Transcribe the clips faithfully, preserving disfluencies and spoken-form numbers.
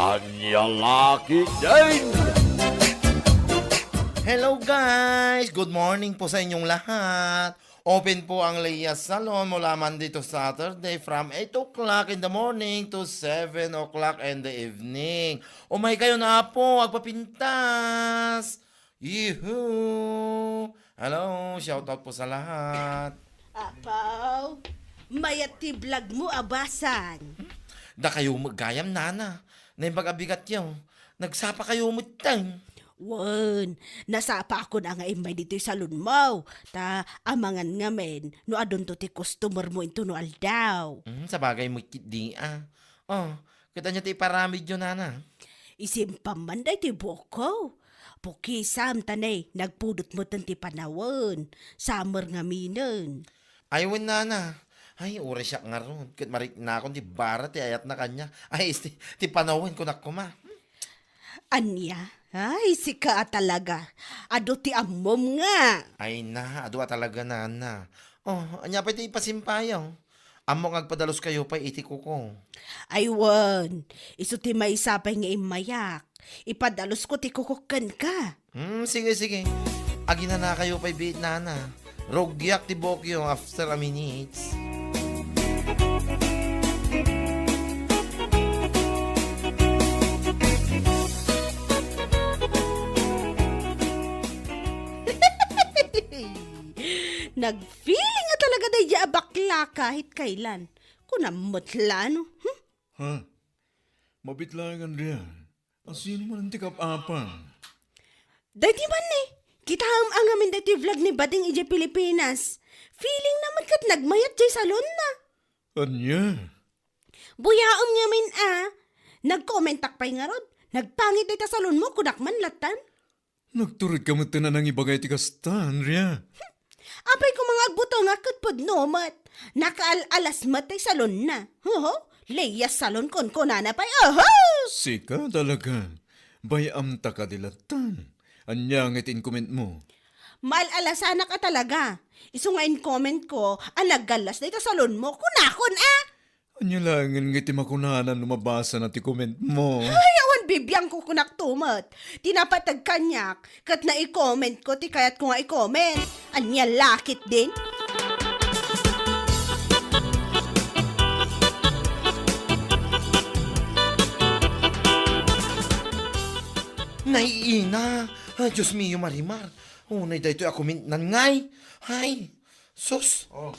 Ania la ketdin! Hello guys! Good morning po sa inyong lahat. Open po ang Leia Salon mula Monday to Saturday from eight o'clock in the morning to seven o'clock in the evening. Umay kayo na po, agpapintas! Yuhu! Hello, shout out po sa lahat. Apaw, mayat ti vlog mo, abasan. Dakayo met gayam, nana. Naimbag a bigatyo. Nagsapa kayo metten. Wen, nasapakon a nga immay ditoy salon mo. Ta amangan ngamin no adunto ti customer mo intono aldaw. Hmm, sabagay met ketdi a. Oh, ket ania ti iparamidyo, nana? Isimpam man daytoy buokko. Pukisam ta ne, nagpudot metten ti panawen. Summer ngaminen. Ay, wen, nana. Ay, uray siak ngarud. Ket mariknakon ti bara ti ayatna kaniak. Ay, isti, ti panawen kunak koma. Ania? Ay, sika a talaga. Adu ti ammom nga. Ay na, adu a talaga, nana. Oh, ania pay ti ipasimpayo? Ammok nga agpadalus kayo pay iti kuko. Ay wen, isu ti maysa pay nga immayak. Ipadalus ko ti kukok kenka. Hmm, sige, sige. Aginana kayo pay biit, nana. Rugiak ti buokyo after a minutes. Nagfeeling a talaga daydiay a bakla kahit kailan. Kunam met la, no? Hmm? Ha? Mabit laeng, Andrea. Asino man ti kap-apam? Daydi man ni. Kitaem a ngamin daytoy vlog ni Bading idiay Pilipinas. Feeling na met ket nagmayat diay salonna. Ania? Buyaem ngamin a. Nagkomentak pay ngarud. Nagpangit dayta salon mo, kunak man lattan. Nagtured ka met a nangibagay ti kasta, Andrea. Apay koma nga agbutengak ket pudno met. Nakaal-alas met tay salonna. Oho, Leia Salon kunkunana pay. Oho! Sika talaga. Bay-am ta kadi lattan. Ania nga iti inkomentmo? Maal-alasanak a talaga. Isu nga inkomentko a naggallas dayta salon mo. Kunakon a! Ania laengen nga iti makunana no mabasana ti comment mo? Ay, awan bibiangko kunakto met. Ti napateg kaniak, ket naicommentko ti kayatko nga icomment. Ania la ketdin? Naiina! Ay, Dios mio, Marimar. Unay daytoy a comment-nan ngay. Ay, sus. Oh.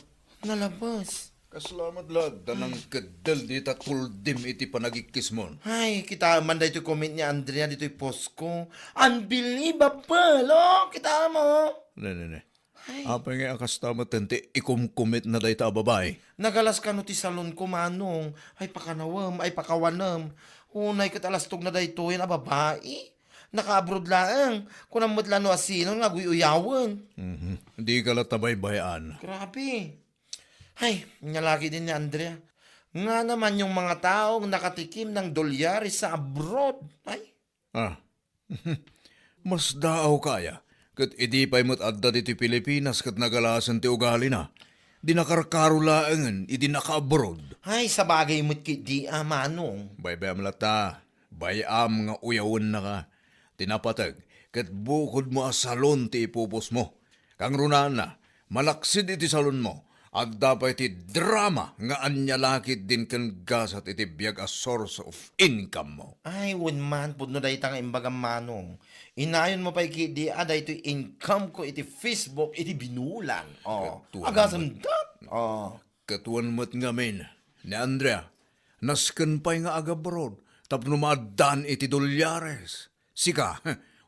Nalabas. Kasla met la adda nangkeddel dita tuldim iti panagikkismon. Ay, kitaem man daytoy comment ni Andrea ditoy post ko. Unbelievable! Oh, kitaem mo? Ne, ne, ne. Ay. Apay nga a kasta met ti ikumkumitna dayta a babai? Nagalas kano ti salon ko, Manong. Ay, pakanawem, ay, pakawanem. Unay ket alastogna daytoyen a babai. Naka-abroad laeng. Kunam met la no asino nga aguy-uyawen. Mhm. Dika la tabaybay-an. Grabe. Ay, ania la ketdin ni Andrea. Ngana man yung mga taong nakatikim ng dolyares sa abroad. Ay. Ah. Mas daaw kaya, ket idi pay met adda ditoy Pilipinas ket nagalasen ti ugalina. Di nakarkaro laengen idi naka-abroad. Ay, sabagay met ketdi a, Manong. Baybayam latta. Bay-am nga uyawennaka. Ti napateg, ket bukodmo a salon ti ipupusmo. Kangrunaanna, malaksid iti salonmo, adda pay ti drama nga ania la ketdin ken gasat iti biag a source of income mo. Ay, wen man, pudno dayta nga imbagam, Manong. Inayonmo pay ketdi a daytoy income ko iti Facebook, iti binulan. Oh, agasem dat. Oh. Ket wen met ngamin, ni Andrea, nasken pay nga agabroad tapno maaddaan iti dolyares. Sika,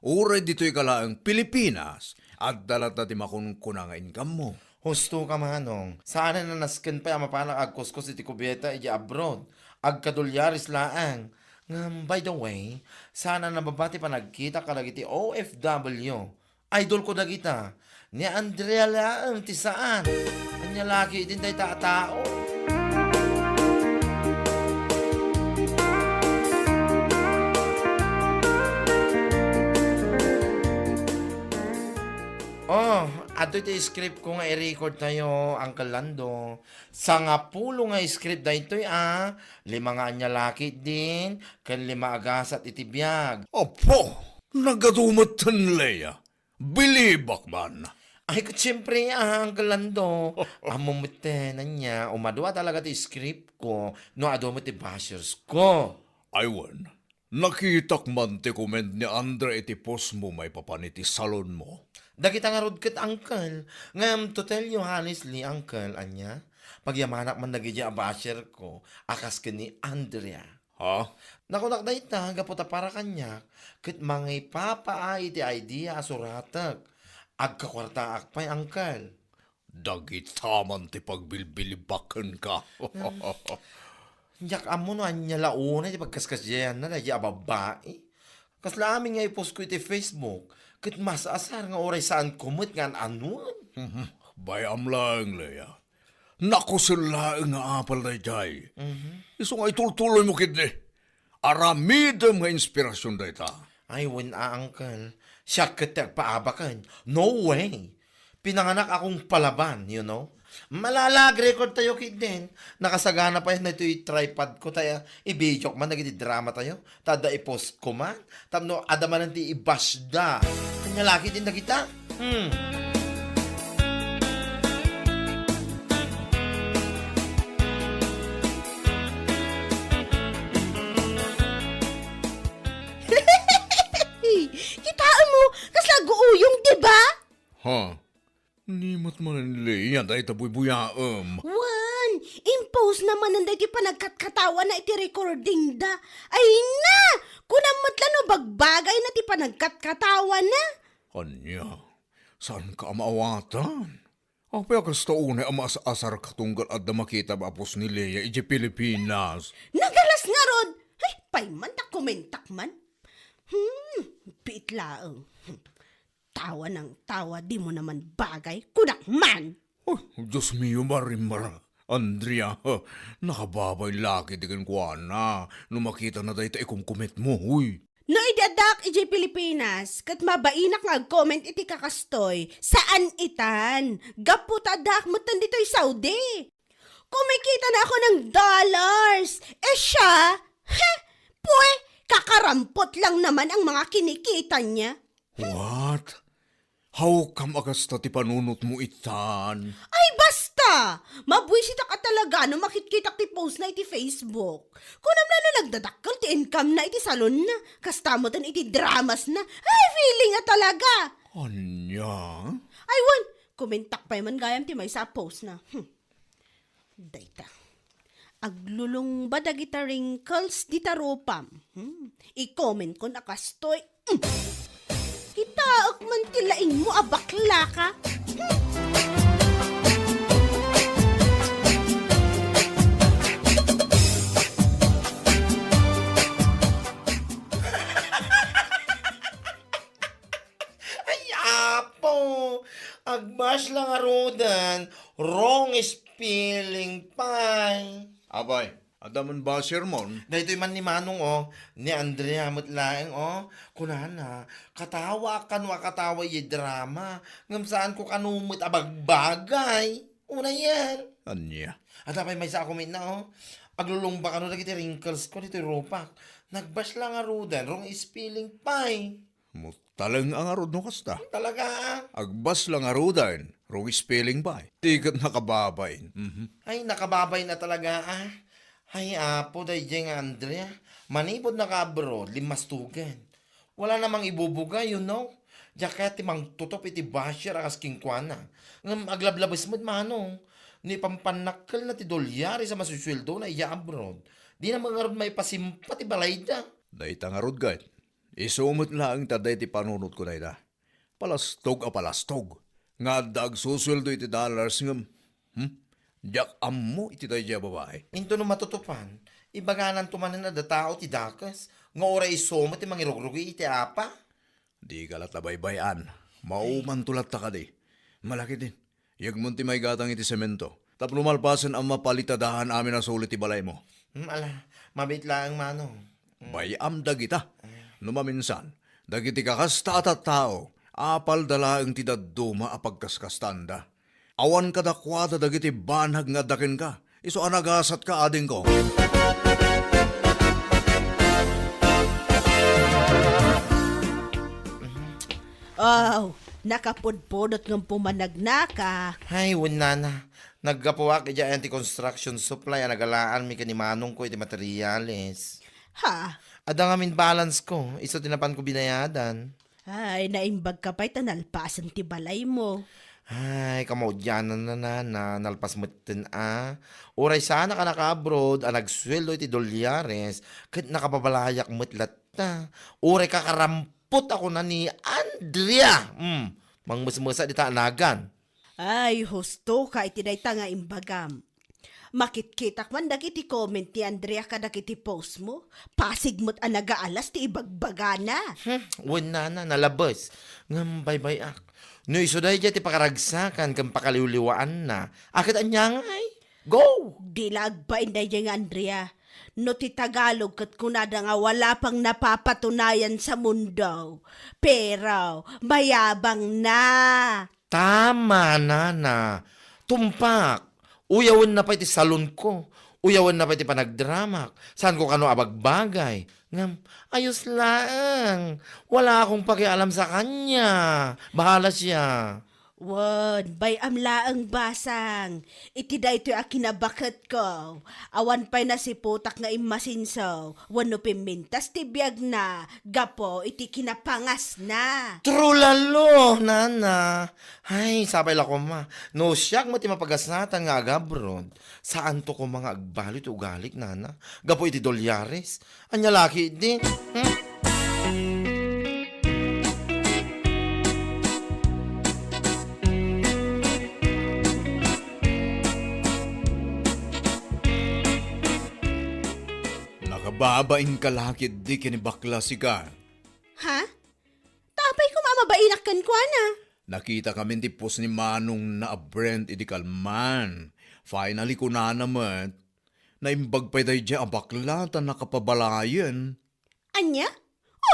uray ditoy ka laeng Pilipinas, adda latta ti makunkuna nga income mo. Husto ka, Manong. Saan a nasken pay a mapanak agkuskus iti kubyeta iti abroad. Agkadolyares laeng. Ngem, by the way, saan a nababa ti panagkita kadagiti O F W. Idol ko dagita. Ni Andrea laeng ti saan. Ania la ketdin dayta a tao. Oh, at Itoy ti script ko nga i-record tayo, Uncle Lando. Sangapulo nga script daytoy, a. Lima nga ania laketdin, ken lima a gasat iti biag. Apo! Nagadu metten, Lea. Bilibak man. Ay, ket siempre, a, Uncle Lando. Ammo metten, ania, umadua talaga ti script ko no adu met ti bashers ko. Ay, wen. Nakitak man ti comment ni Andre iti post mo maipapan iti salon mo. Dagita ngarud ket, Uncle, ngem to tell you honestly, Uncle, ania, pagyamanak man dagiti a basher ko a kas ken ni Andrea. Ha? Nakunak dayta gapu ta para kaniak ket mangipapaay iti idea a suratek. Agkakuartaak pay, Uncle. Dagita man ti pagbilbilibak kenka. Diak ammo no ania la unay ti pagkaskasiayanna daydi a babbai. Kasla amin nga i-post ko iti Facebook, ket mas asar nga uray saanko met nga an-anuan. Mhm. Bay-am laeng, Lea. Nakusen laeng nga apal daydiay. Mhm. Isu nga itultuloy mo ketdi. Aramidem nga inspirasion dayta. Ay, wen a, Uncle. Siak ket ti agpaabaken. No way. Pinanganak akong palaban, you know. Malala, ag-record tayo ketdin. Nakasagana pay daytoy tripod ko, ta ibidiok man dagiti drama tayo. Ta adda i-post ko man. Tapno adda manen ti i-bash da. Ania laketdin dagita? Hmm. Kitaem mo, kasla aguuyong, di ba? Ha? Ni met manen, Lea, dayta buybuyaem. Wen, i-post na manen daytoy panagkatkatawana iti recording da. Ay na! Kunam met la no bagbagayna ti panagkatkatawana. Ania? Saanka a maawatan? Apay a kasta unay a maas-asarka tunggal adda makitam a post ni Lea idiay Pilipinas? Nagalas ngarud! Ay, pay man ta komentak man. Hmm, biit laeng. Tawa nang tawa, dimo naman bagay. Kunak man! Oh, Dios mio, Marimar. Andrea, nakababain la ketdi kenkuana no makitana dayta ikomkoment mo, uy. No idi addaak idiay Pilipinas, ket mabainak nga agcomment iti kakastoy, saan itan. Gapu ta addaak metten ditoy Saudi. Kumikita na ako ng dollars. Eh siya, heh, pwe, kakarampot lang naman ang mga kinikita niya. What? Hawkam a kasta ti panunotmo itan? Ay, basta! Mabuisitak a talaga no makitkitak ti post na iti Facebook. Kunam na no nagdadakkel ti income na iti salon na. Kasta metten iti dramas na. Ay, feeling a talaga! Ania? Ay, wen, komentak pay man gayam ti maysa a post na. Hmm. Dayta. Aglulungba dagita wrinkles dita rupam. Hmm. I-comment kon a kastoy. Hmm. Kitaek man ti laingmo a baklaka. Hmm. Ay, Apo! Agbash lang ngaruden, wrong spelling pay. Apay, adda man ba sermon? Daytoy man ni Manong, oh, ni Andrea met laeng, oh. Kunana, katawaak kano a katawa idiay drama, ngem saanko kano met a bagbagay. Unayen. Ania? Adda pay maysa a comment na, oh. Aglulungba kano dagiti wrinkles ko ditoy rupak. Nagbash lang ngaruden, wrong spelling pay. Mutaleng a ngarud no kasta. Talaga, ah. Agbash lang ngaruden, wrong spelling pay. Ti ket nakababain. Mhm. Ay, nakababain a talaga, ah. Ay, Apo, daydiay nga Andrea. Manipud naka-abroad, limmastugan. Wala namang ibubuga, you know. Diak kayat ti mangtutop iti basher a kas kenkuana. Ngem aglablabes met, Manong. Ni pampannakkelna ti dolyares a masusueldona idiay abroad, dina met ngarud maipasimpa ti balayda. Dayta ngarud, ket isu met laeng ta daydi panunotko dayta. Palastog a palastog nga adda agsusueldo iti dollars ngem, hmm? Diak ammo iti daydiay a babai. Intono matutupan, ibagananto manen a datao ti dakes nga uray isu met ti mangirugrugi iti apa? Dika latta baybay-an. Maumanto latta kadi. Malakidin. Yegmon ti maigatang iti semento. Tapno malpasen a mapalitadahan amin a suli ti balaymo. Hmm, ala, mabiit laeng, Manong. Hmm. Bay-am dagita. Ay. No maminsan, dagiti kakasta a tattao, Apalda laeng ti dadduma a pagkaskastanda. Awan kadakuada dagiti banag nga adda kenka. Isu a nagasatka, adingko. Aw, nakapudpudot ngem pumanagnaka. Ay, wen, nana. Naggapuak idiay anti-construction supply a nagalaanmi ken ni manongko iti materials. Ha? Adda ngamin balance ko, isu ti napanko binayadan. Ay, naimbagka pay ta nalpasen ti balaymo. Ay, kamaudiananna, nana, nalpas metten a. Uray saanak a naka-abroad a nagsueldo iti dolyares, ket nakababalayak met latta. Uray kakarampot a kuna ni Andrea. Hmm, mangmesmesa dita a nagan. Ay, husto ka iti dayta nga imbagam. Makitkitak man dagiti comment ni Andrea kadagiti post mo. Pasig met a nagaalas ti ibagbagana. Hmm, wen, nana, nalabes. Ngem baybay-ak. No isu daydiay ti pakaragsakan ken pakaliwliwaanna, a ket ania ngay? Go! Di la agbain daydiay nga Andrea. No ti Tagalog ket kunada nga wala pang napapatunayan sa mundo. Pero mayabang na. Tama, nana. Tumpak. Uyawenna pay ti salonko. Uyawenna pay ti panagdramak. Saanko kano a bagbagay. Ngem, ayos laeng. Wala akong pakialam sa kanya. Bahala siya. Wen, bay-am laeng, basang. Iti daytoy a kinabaketko, awan pay nasiputak nga immasinso wenno pimmintas ti biagna gapu iti kinapangasna. True lalo, nana. Ay, sapay la koma. No siak met ti mapagasatan nga agabroad, saanto koma nga agbalu ti ugalik, nana. Gapu iti dolyares. Ania la ketdi? Hmm? Nakababainka la ketdi ken ni bakla sika. Ha? Ta apay koma a mabainak kenkuana? Nakitakamin ti post ni manongna a Brent idi kalman. Finally, kunana met, naimbag pay daydiay a bakla ta nakapabalayen. Ania?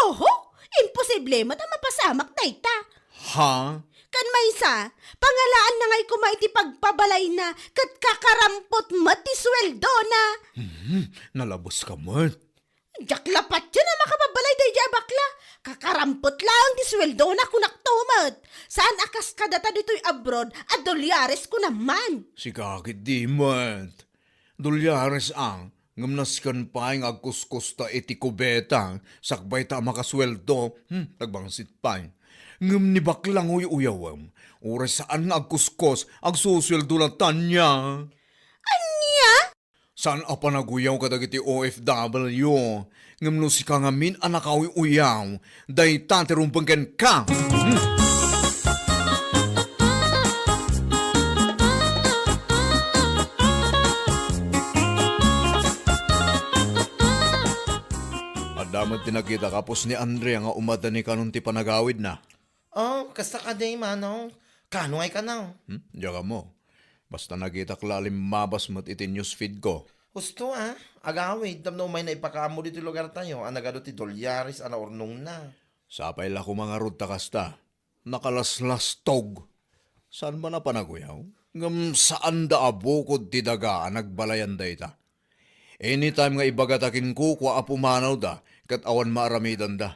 Oho! Imposible met a mapasamak dayta. Ha? Ken maysa, pangalaanna ngay koma iti pagpabalayna ket kakarampot met ti sueldona. Hmm, nalabeska met. Diak la patien a makapabalay daydiay a bakla. Kakarampot laeng ti sueldona, kunakto met. Saan a kas kadata ditoy abroad a dolyares kunam man. Sika ketdi met. Dolyares a, ngem nasken pay nga agkuskosta iti kubeta, sakbay ta a makasueldo, hmm, nagbangsit pay. Ngem ni bakla nga uy-uyawem, uray saan nga agkuskos, agsusueldo latta nia. Ania? Saan a panaguyaw kadagiti O F W, ngem no sika ngamin a nakauy-uyaw, dayta ti rumbeng kenka. Hmm. Adda met ti nakita ka, post ni Andrea nga umadda ni kanon ti panagawidna. Oh, kasta kadi, manong. Kano ngay kano? Hmm? Diak ammo. Basta nakitak la a limmabas met iti newsfeed ko. Husto a, agawid, tapno umayna ipakaammo ditoy lugartayo a nagadu ti dolyares a naurnongna. Sapay la koma ngarud ta kasta. Nakalaslastog. Saan man a panaguyaw? Ngem saanda a bukod ti daga a nagbalayan dayta. Anytime nga ibagata kenkuko a pumanawda ket awan maaramidanda.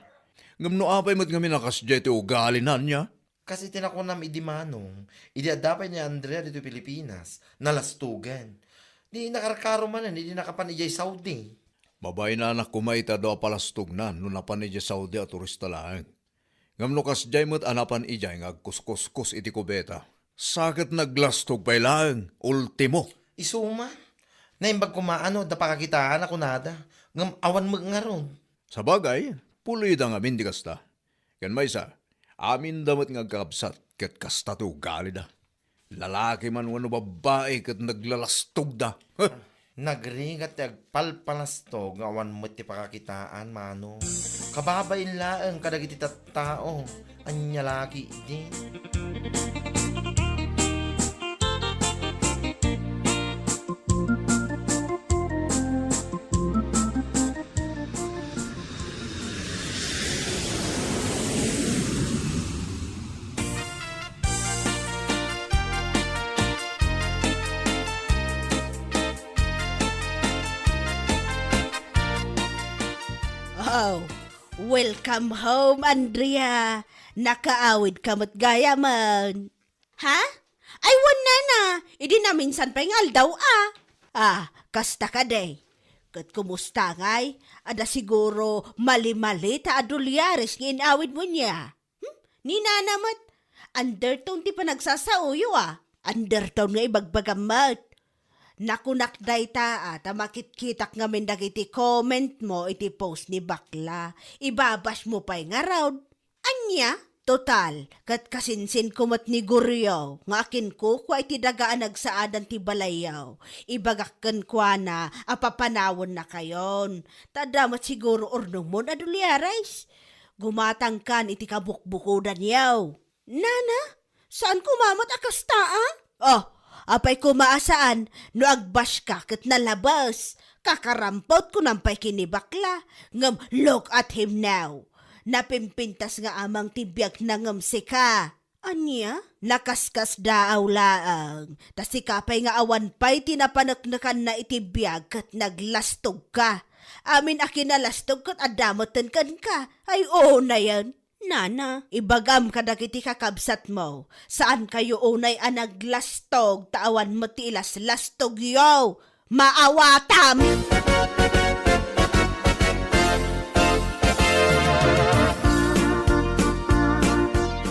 Ngem no apay met ngamin a kasdiay ti ugalina, ania? Kas iti nakunam idi manong, idi adda pay ni Andrea ditoy Pilipinas, nalastogan. Di nakarkaro manen idi nakapan idiay Saudi. Mabainanak koma ita daw a palastognan no napan idiay Saudi a turista laeng. Ngem no kasdiay met a napan idiay nga agkuskuskos iti kubeta, sa ket naglastog pay laeng, ultimo. Isu man. Naimbag koma a no adda pakakitaan a kunada, ngem awan met ngarud. Sabagay, pulida ngamin ti kasta. Ken maysa, aminda met nga agkakabsat ket kasta ti ugalida. Lalaki man wenno babbai ket naglalastogda. Huh! Nagrigat ti agpalpalastog nga awan met ti pakakitaan, manong. Kababain laeng kadagiti tattao. Ania la ketdi? Oh, welcome home, Andrea. Nakaawid ka met gayamen. Ha? Ay, wen, nana. Idi naminsan pay nga aldaw, a. Ah, kasta kadi. Ket kumusta ngay? Adda siguro mali-mali ta a dolyares nga inawidmo nia. Hmm? Ni nana met, undertone ti panagsasaoyo, a. Undertone nga ibagbagam met. Nakunak dayta, a, ta makitkitak ngamin dagiti comment mo iti post ni Bakla. Ibabashmo pay ngarud. Ania? Total, ket kasinsinko met ni Goryo nga akinkukua iti daga a nagsaadan ti balayyo. Ibagak kenkuana a papanawennakayon. Ta adda met siguro urnongmon a dolyares. Gumatangkan iti kabukbukodanyo. Nana, saan koma met a kasta, a? Oh, apay koma a saan, no agbashka ket nalabes. Kakarampot kunam pay ken ni Bakla, ngem look at him now. Napimpintas nga amang ti biagna ngem sika. Ania? Nakaskasdaaw laeng, ta sika pay nga awan pay ti napaneknekanna iti biag ket naglastogka. Amin a kinalastog ket adda metten kenka. Ay, unayen. Nana, ibagam kadagiti kakabsatmo, saankayo unay a naglastog ta awan met ti ilaslastogyo. Maawatam!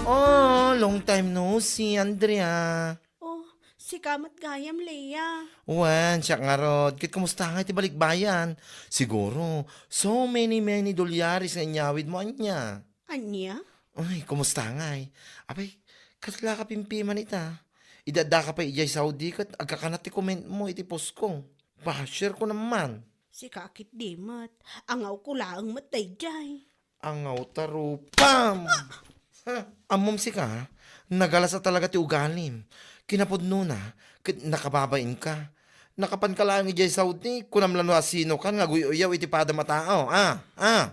Oh, long time no see, Andrea. Oh, sika met gayam, Lea. Wen, siak ngarud. Ket kumusta ngay ti balikbayan? Siguro, so many, many dolyares nga inyawidmo ania. Ania? Uy, kumusta ngay? Apay, kasla ka pimpiman ita? Idi addaka pay idiay Saudi ket agkakanat ti comment mo iti post ko. Basher ko naman. Sika ketdi met. Angawko laeng met daydiay. Angaw ta rupam! Ha? Ammom sika, nagalas a talaga ti ugalim. Kinapudnona, ket nakababainka. Nakapanka laeng idiay Saudi, kunam la no asinokan nga aguy-uyaw iti padam a tao. Ah, ah.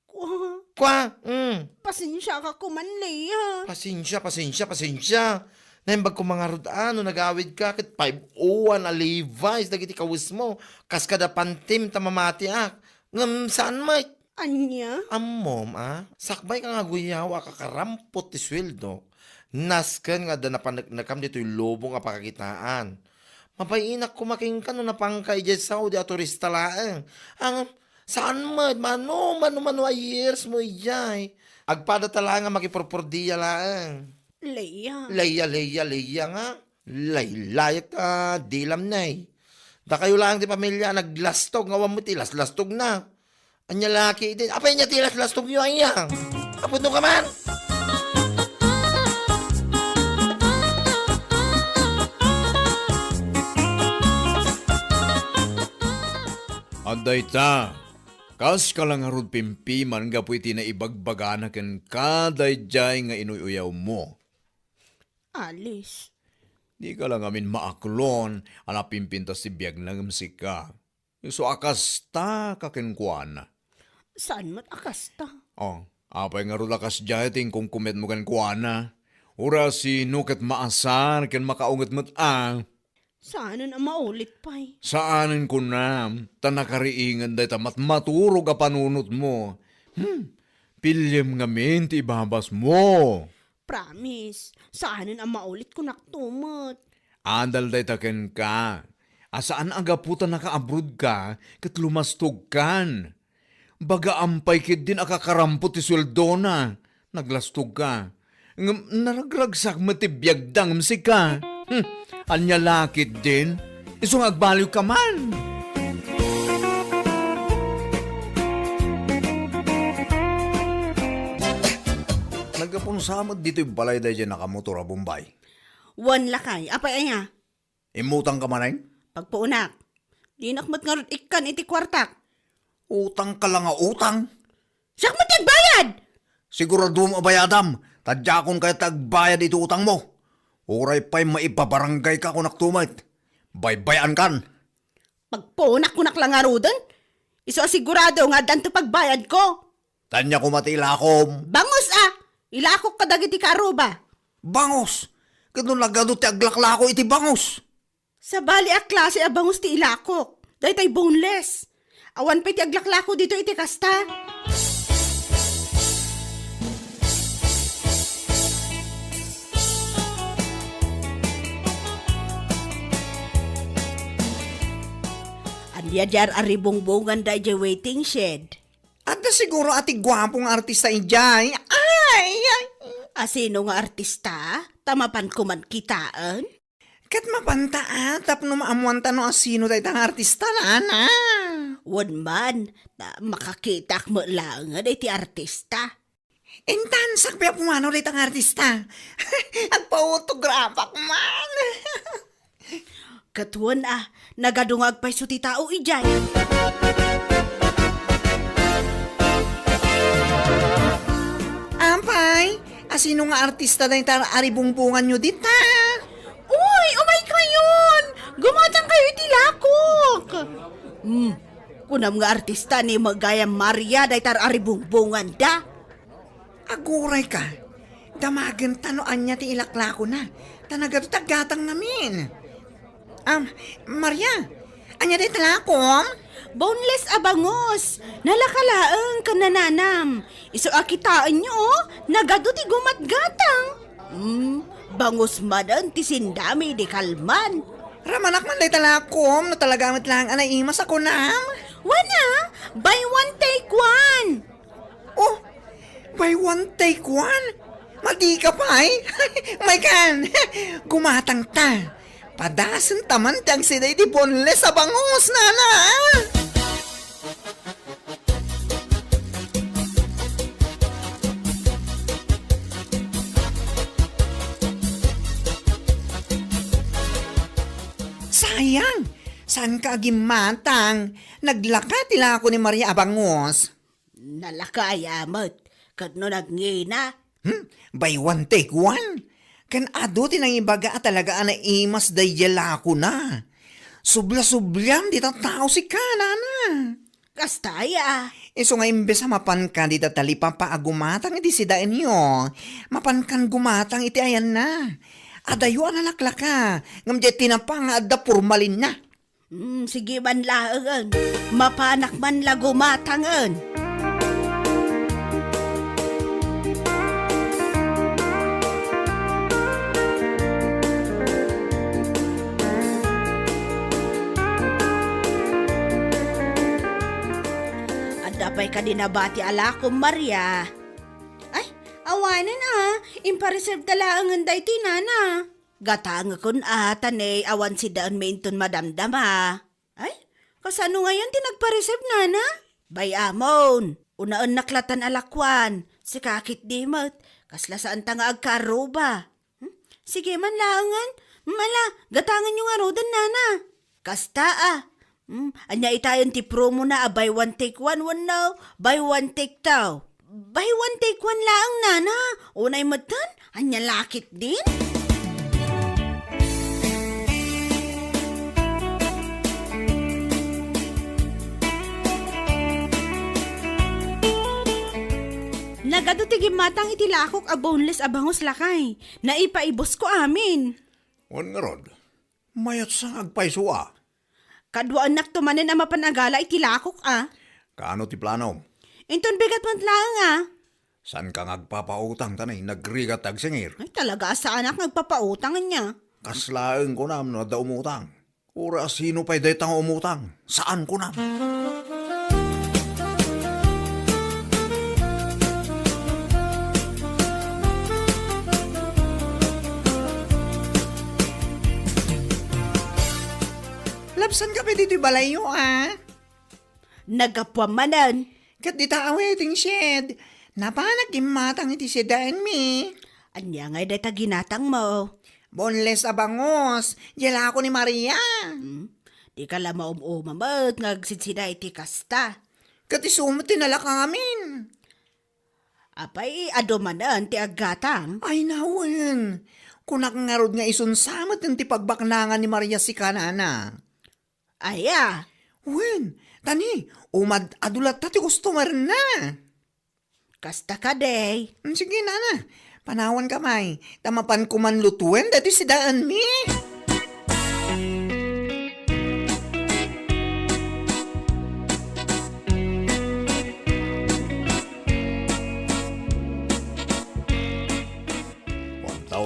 Kua. Kua? Mm. Pasensiaka koman, Lea. Pasensia, pasensia, pasensia. Naimbag ko ngarud a no nagawidka ket five oh one a Levi's dagiti kawesmo. Kas kada pantim ta mamatiak. Ngem saan met? Ania? Ammom a, sakbay ka nga aguyaw a kakarampot ti sueldo, nasken nga adda napaneknekam ditoy lubong a pakakitaan. Mabainak koma kenka no napanka idiay Saudi a turista laeng. Ang, saan met, mano, mano, mano a years mo idiay? Agpada ta laeng a makipurpurdia laeng. Leia. Leia, Leia, Leia nga. Laylayek ta dilam, nay. Dakayo laeng ti pamilia a naglastog nga awan met ti laslastogna. Ania la ketdin? Apay ania ti laslastogyo, aya? Apudno ka man! Adda ita, kaska la ngarud pimpiman gapu iti naibagbagana kenka daydiay nga inuy-uyawmo. Alice. Dika la ngamin maaklon a napimpintas ti biagna ngem sika. Isu a kasta ka kenkuana. Saan met a kasta? Oh, apay ngarud a kasdiay ti inkumkumetmo kenkuana? Uray sino ket maasar ken makaunget met a. Saanen a maulit pay. Saanen kunam, ta nakariingen dayta matmaturog a panunotmo. Hmm, piliem ngamin ti ibabasmo. Promise, saanen a maulit kunak to met. Adal dayta kenka, a saan a gapu ta nakaabrodka ket lumastogkan. Bagaam pay ketdin a kakarampot ti sueldona, naglastogka. Ngem naragragsak met ti biagda ngem sika. Hmm, ania la ketdin? Isu nga agbaliwka man. Naggapunsa met ditoy balay daydiay nakamotor a Bombay. Wen lakay, apay aya? Immutangka manen? Pagpuonak. Dinak met ngarud ikkan iti kuartak. Utangka la nga utang? Siak met ti agbayad! Siguraduem a bayadam, ta diakon kayat ti agbayad iti utangmo. Uray pay maipabaranggayka, kunak to met. Baybay-ankan. Pagpuonak kunak la ngaruden? Isu a sigurado nga addan to pagbayadko. Ania koma ti ilakom? Bangus a! Ilakok kadagiti karuba. Bangus? Ket no nagadu ti aglaklako iti bangus? Sabali a klase a bangus ti ilakok. Daytay boneless. Awan pay ti aglaklako ditoy iti kasta. Ania diay ar-aribungbongan daydiay waiting shed? Adda siguro a ti guapo nga artista idiay. Ay, ay. A sino nga artista? Ta mapan koman kitaen? Ket mapanta a, tapno maammoanta no a sino dayta nga artista, nana. Wen man, ta makakitak met laengen iti artista. Intan, sakbay a pumanaw dayta nga artista. Agpa-autograph-ak man. Ket wen a, nagadu nga agpayso ti tao idiay. Apay, a sino nga artista dayta ar-aribungbonganyo dita? Uy, umaykayon! Gumatangkayo iti lakok! Hmm, kunam nga artista ni Magayam Maria dayta ar-aribungbonganda. Agurayka, damagenta no ania ti ilaklakona, ta nagadu ti aggatang ngamin. Am, Maria, ania dayta lakom? Boneless a bangus. Nalaka laeng ken nananam. Isu a kitaenyo, oh, nagadu ti gumatgatang. Hmm, bangus manen ti sindami idi kalman. Ramanak man dayta lakom, no talaga met laeng a naimas a kunam. Wen a, buy one take one. Oh, buy one, take one? Madi ka pay? Maykan, gumatangta. Padasenta man ti agsida iti boneless a bangus, nana. Sayang, saanka a gimmatang. Naglaka ti lako ni Maria a bangus. Nalaka aya met, ket no nagngina? Hmm? Buy one, take one? Ken adu ti nangibaga a talaga a naimas daydiay lakona. Subla-subliam dita tao sika, nana. Kasta aya. Isu nga imbes a mapanka dita talipapa a gumatang iti sidaenyo, mapankan gumatang iti ayanna. Adayo a nalaklaka, ngem diay tinapa nga adda pormalinna. Hmm, sige man laengen. Mapanak man la gumatangen. Adda pay kadi nabati a lakom, Maria? Ay, awanen a. Impareserve ta laengen daytoy, nana. Gatangekon a, ta ne awan sidaenmi inton madamdama. Ay, kasano ngayon ti nagpareserve, nana? Bay-amon, unaennak latan a lakuan. Sika ketdi met, kasla saanta nga agkaarruba. Hmm? Sige man laengen. Hmm, ala, gatangenyo ngaruden, nana. Kasta a. Hmm, ania itayen ti promona a buy one take one wenno buy one take two? Buy one take one laeng, nana. Unay metten, ania la ketdin? Nagadu ti gimmatang iti lakok a boneless a bangus, lakay. Naipaibusko amin. Wen ngarud, mayat sa nga agpayso a. Kaduaennakto manen a mapan a gala iti lakok a. Kaano ti planom? Inton bigat met laeng a. Saanka nga agpapautang ta nay nagrigat ti agsingir? Ay, talaga a saanak nga agpapautang ania. Kas laeng kunam no adda umutang. Uray a sino pay dayta nga umutang? Saan kunam? Labsanka pay ditoy balayyo a? Naggapuam manen. Ket dita a waiting shed, napanak gimmatang iti sidaenmi. Ania ngay dayta ginatangmo? Boneless a bangus, diay lako ni Maria. Hmm? Dika la maum-uma met nga agsidsida iti kasta. Ket isu met ti nalakamin. Apay, adu manen ti aggatang? Ay, nawen. Kunak ngarud nga isun sa met ti pagbaknangan ni Maria sika, nana. Aya? Wen, ta ni, umad-adu latta ti customer-na. Kasta kadi. Mm, sige, nana. Panawanka pay, ta mapanko man lutuen daytoy sidaenmi.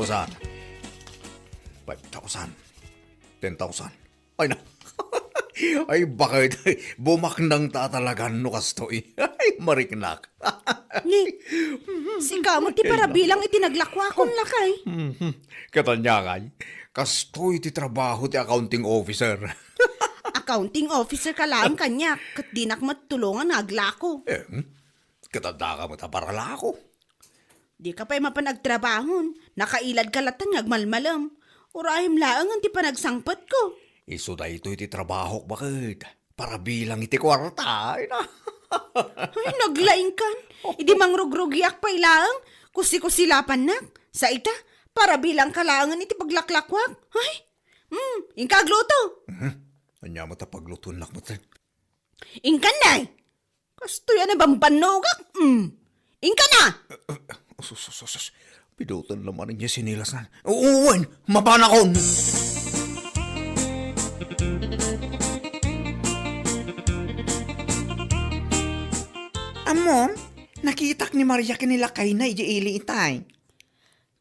Five thousand. Ten thousand. Ay, na. Ay, bakit? Bumaknang ta talaga no kastoy. Ay, mariknak. Ni, sika met ti parabilang iti naglakuakon, lakay. Mhm. Ket ania ngay, kastoy ti trabaho ti accounting officer. Accounting officer ka laeng kaniak, ket dinak met tulongan nga aglako. Eh, hmm? Ket addaka met a paralako. Dika pay mapan agtrabahon, nakailadka latta nga agmalmalem. Urayem laengen ti panagsangpetko. Isu daytoy ti trabahok, baket. Parabilang iti kuarta, ay na. Ay, naglaingkan. Idi mangrugrugiak pay laeng, kusi-kusilapannak. Sa ita, parabilangka laengen iti paglaklakuak. Ay, hmm, inka agluto. Mhm. Ania met a paglutoennak met? Inkan, nay! Kastoy a nabambannogak, mm. Inkan na! Sus, sus, sus, sus. Pidutan la manen diay sinilasna. Wen, mapanakon! Ammom, nakitak ni Maria ken ni lakayna idiay ili itay.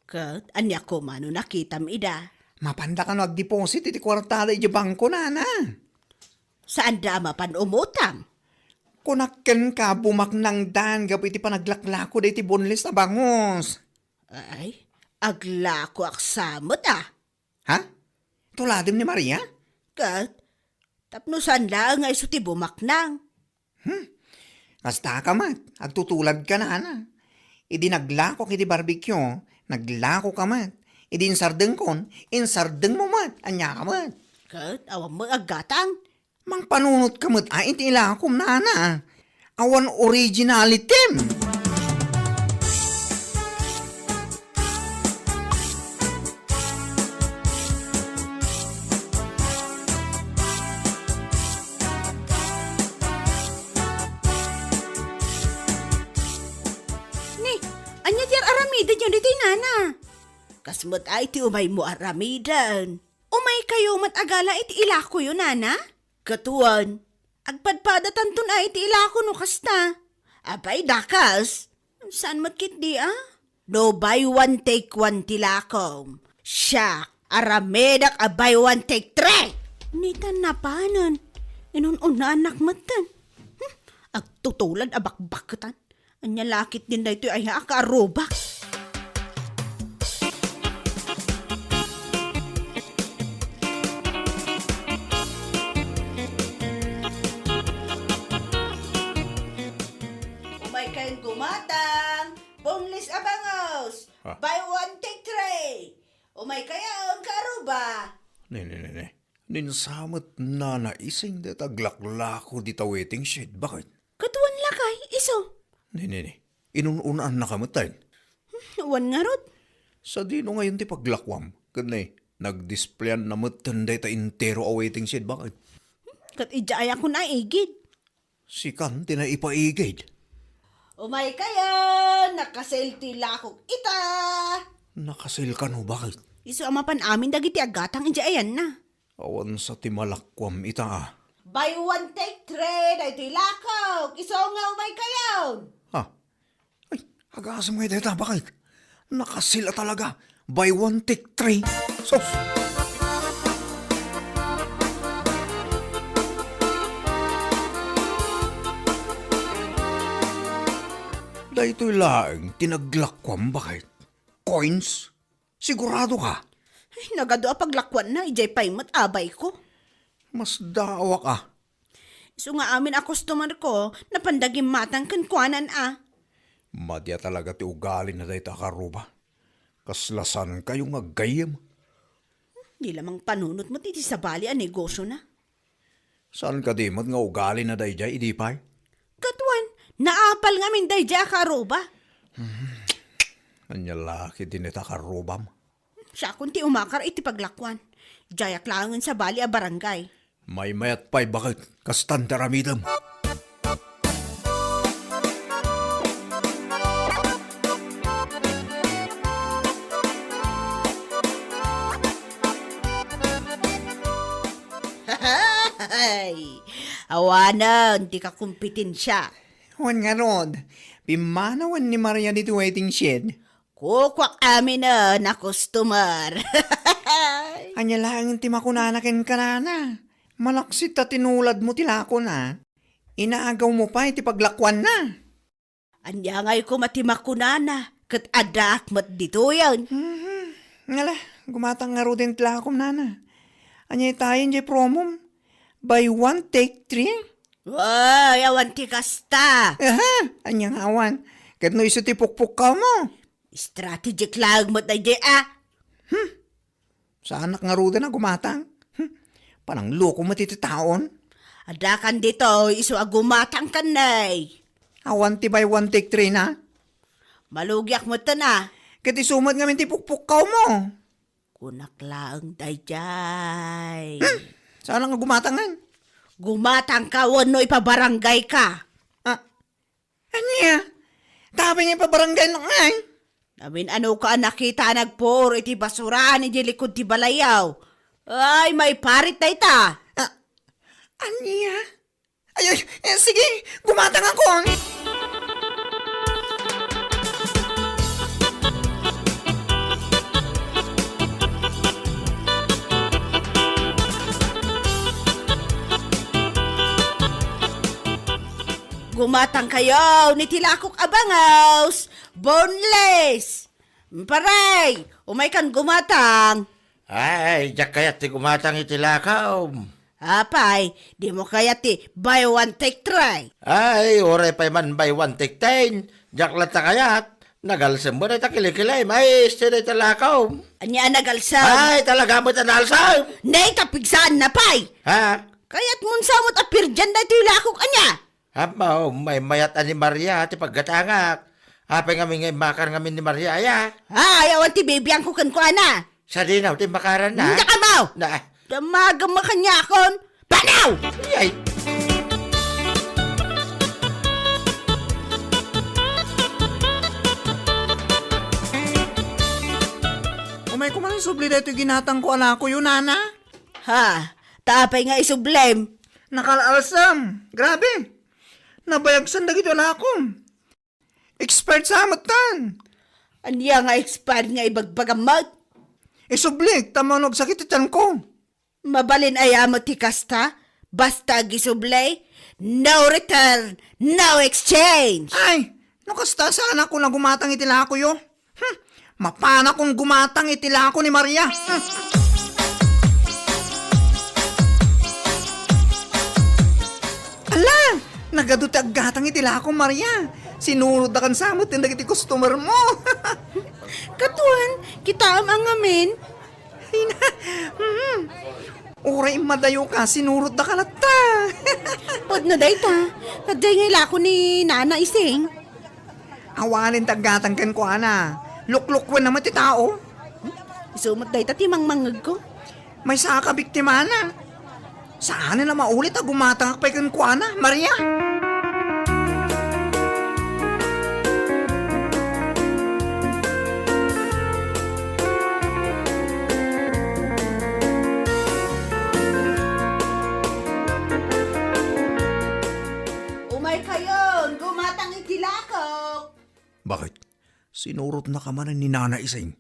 Ket ania koma no nakitam ida? Mapanda kano agdeposit iti kuartada idiay bangko, nana. Saanda a mapan umutang? Kunak kenka, bumaknangdan gapu iti panaglaklako daytoy boneless a bangus. Ay, aglakoak sa met a. Ha? Tuladem ni Maria? Ket, tapno saan laeng nga isu ti bumaknang. Hmm? Kasta ka met, agtutulad ka, nana. Idi naglakok iti barbecue, naglako ka met. Idi insardengkon, insardengmo met. Ania ka met? Ket, awan met aggatang. Mangpanunot ka met a iti ilakom, nana. Awan originality. Ni, ania ti ar-aramidyo ditoy, nana? Kas met ay ti umaymo ar-aramiden. Umaykayo met a gala iti ilakoyo, nana? Ket wen, agpadpadatanton ay iti ilako no kasta. Apay, dakas? Saan met ketdi a? No buy one take one ti lakom, siak, aramidek a buy one take three! Nitan napanen, inun-unaannak metten. Hmm, agtutulad a bakbaketan. Ania la ketdin daytoy aya a kaarrubak? Umaykayon gumatang, boneless a bangus. Ah. Buy one, take three. Umaykayon, kaaruba. Ne, ne, ne, ne. Ninsamet nana ising dayta aglaklako dita waiting shed, baket? Ket wen lakay, isu. Ne, ne, ne. Inun-unaannaka metten. Hmm, wen ngarud. Sadino ngayon ti paglakuam? Ket ne, nagdisplayan na metten dayta entero a waiting shed, baket? Hmm, ket idiay a kunak igid. Sikan ti naipaigid. Umaykayon, nakasil ti lakok ita. Nakasil kano, baket? Isu a mapan amin dagiti aggatang idiay ayanna. Awan sa ti malakuam ita a. Buy one, take three, daytoy lakok. Isu nga umaykayon. Ha? Ay, agasem ngay dayta, baket? Nakasil a talaga. Buy one, take three. Sus! Daytoy laeng ti naglakuam, baket. Coins? Sigurado ka? Ay, nagadu a paglakuanna, idiay pay met abayko. Masdaawak a. Isu nga amin a customer ko, napan dagimmatang kenkuanan a. Madi a talaga ti ugalina dayta a karuba. Kasla saan kayo nga aggayyem? Di la mangpanunot met iti sabali a negosiona. Saan kadi met nga ugalina daydiay idi pay? Ket wen, naapal ngamin daydiay a karuba. Hmm. Ania la ketdin dayta a karubam? Siakon ti umakar iti paglakuan. Diayak laengen sabali a barangay. Maymayat pay, baket, kastan ti aramidem. Hay! Awanen ti kakompetensia. Wen ngarud, pimmanawen ni Maria ditoy waiting shed. Kukuak aminen a customer. Ania laeng ti makunana kenka, nana? Malaksid ta tinuladmo ti lakona. Inaagawmo pay ti paglakuanna. Ania ngay koma ti makunana, ket addaak met ditoyen. Mhm. Ngala, gumatang ngaruden ti lakom, nana. Ania itayen jay promom? Buy one, take three? Ay, awan ti kasta. Aha, ania nga awan? Ket no isu ti pukpukkawmo? Strategic laeng met daydiay a. Hmm. Saanak ngaruden a gumatang? Hmm. Panangluko met iti taon. Addakan ditoy isu a gumatang ken nay. Awan ti buy one take three na? Malugiak metten a. Ket isu met ngamin ti pukpukkawmo. Kunak laeng daydiay. Hmm. Saanak nga gumatangan? Gumatangka wenno ipabaranggayka? Ah, ania? Tapay nga ipabarangay na ngay? Amin-anoka a nakita a nagpuor iti basurahan iti likud ti balayaw. Ay, maiparit dayta. Ah, ania? Ay, ay, eh, sige, gumatangakon. Gumatangkayon iti lakok a bangaws, boneless. Paray, umaykan gumatang. Ay, diak kayat ti gumatang iti lakom. Apay, dimo kayat ti buy one take three? Ay, uray pay man buy one take ten. Diak latta kayat. Nagalsem mo dayta kilikilem. Ay, isti dayta lakom. Ania a nagalsem? Ay, talaga met a naalsem. Nay, tapigsaanna pay. Ha? Kayatmon sa met a pirdian daytoy lakok, ania? Ammo, maymayat a ni Maria ti paggatangak. Apay ngamin nga immakar ngamin ni Maria, aya? Ay, awan ti bibiangko kenkuana. Sadino ti immakaranna? Dakabaw! Na. Damagem a kaniakon. Panaw! Ay! Umayko man isubli daytoy ginatangko a lakoyo, nana. Ha? Ta apay nga isublem? Nakal-alsem. Grabe. Nabayagsen dagiti alakom. Expired sa metten. Ania nga expired nga ibagbagam met? Isublik, ta mano agsakit ti tianko. Mabalin aya met ti kasta? Basta agisubli, no return, no exchange. Ay, no kasta, saanakon a gumatang iti lakoyo. Hmm, mapanakon gumatang iti lako ni Maria. Hmm. Ala, nagadu ti aggatang iti lako, Maria. Sinurotda kan sa metten dagiti customer mo. Katuan, kitaem a ngamin. Ay na, hmm. Uray immadayoka, sinurotdaka latta. Pudno dayta, ta diay nga ilako ni Nana Ising. Awanen ti aggatang kenkuana. Luklukuenna met ti tao. Isu met dayta ti mangmangngegko. Maysa a kabiktimana. Saanen a maulit a gumatangak pay kenkuana, Maria. Umaykayon, gumatang iti lakok. Bakit? Sinurotnaka manen ni Nana Ising.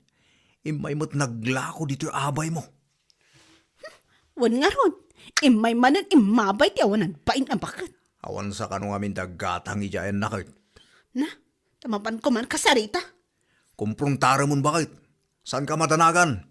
Immay met naglako ditoy abaymo. Wen ngarud, immay manen immabay ti awan nagbain a baket. Awan sa kano ngamin ti aggatang idiay a naket. Na, ta mapanko man kasarita. Komprontaremon baket. Saanka madanagan.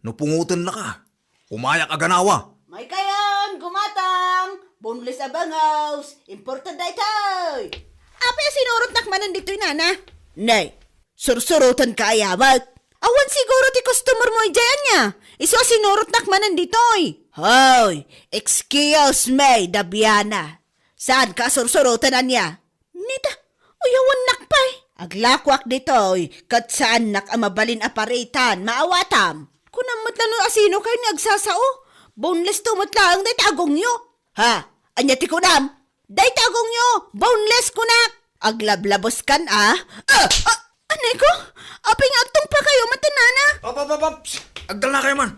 No pungotennaka, umayak a ganawa. Maykayon, gumatang! Boneless a bangaws! Imported daytoy! Apay a sinurotnak manen ditoy, nana? Nay, sursurotenka aya met? Awan siguro ti customer mo idiay ania? Isu a sinurotnak manen ditoy. Hoy, excuse me, Dabiana. Saanka a sursuroten ania? Nita, uyawannak pay. Aglakoak ditoy, ket saannak a mabalin a paritan, maawatam. Kunam met la no asino kayo ni agsasao? Boneless to met laeng dayta agongyo. Ha? Ania ti kunam? Dayta agongyo, boneless kunak. Aglablaboskan a. Ah! Ah! Anay ko, apay nga agtungpakayo met, nana? Op, op, op, op! Agdalnakayo man!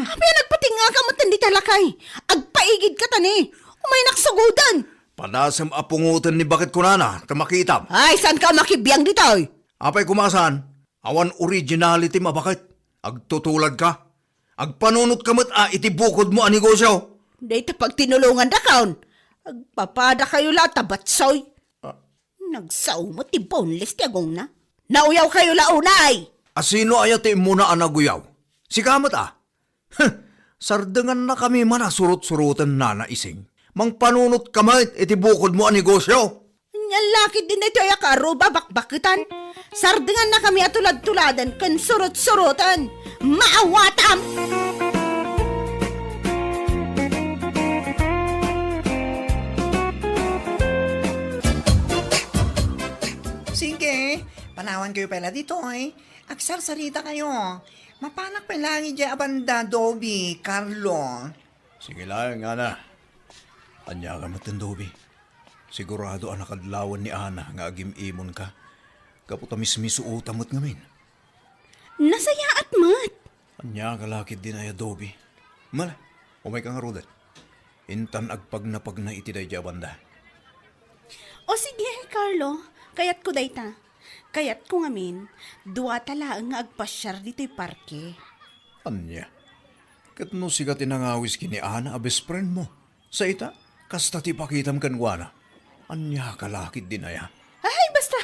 Apay a nagpatingngaka met dita lakay? Agpaigidka tani. Umaynak sugoden. Padasem a pungoten ni baket kunana, ta makitam. Ay, saanka a makibiang ditoy? Apay koma a saan? Awan originality a baket. Agtutuladka. Agpanunotka met a iti bukodmo a negosyo. Dayta pagtinulongandakon. Agpapadakayo la ta batsoy. Ah. Nagsao met ti boneless ti agongna. Nauyawkayo la unay! A sino aya ti immuna a naguyaw? Sika met a? Huh! Sardengannakami man a surot-suroten, Nana Ising. Mangpanunotka met iti bukodmo a negosyo. Ania la ketdin daytoy a kaaro a bakbaketan. Sardengannakami a tulad-tuladen ken surot-suroten. Maawatam! Sige, panawankayo pay la ditoy. Agsarsarita kayo. Mapanak pay laeng idiay a banda, Dobi, Carlo. Sige laeng, Ana. Ania ka met, Dobi? Sigurado a nakadlawan ni Ana nga agim-imonka. Gapu ta mismisuotam met ngamin. Nasayaat met. Ania ka la ketdin aya, Dobi? Mala, umayka ngaruden. Intan agpagnapagna iti daydiay a banda. O sige, Carlo, kayatko dayta. Kayatko ngamin, duata laeng nga agpasiar ditoy parke. Ania? Ket no sika ti nangawis ken ni Ana a best friend mo, sa ita, kasta ti ipakitam kenkuana. Ania ka la ketdin aya? Ay, basta!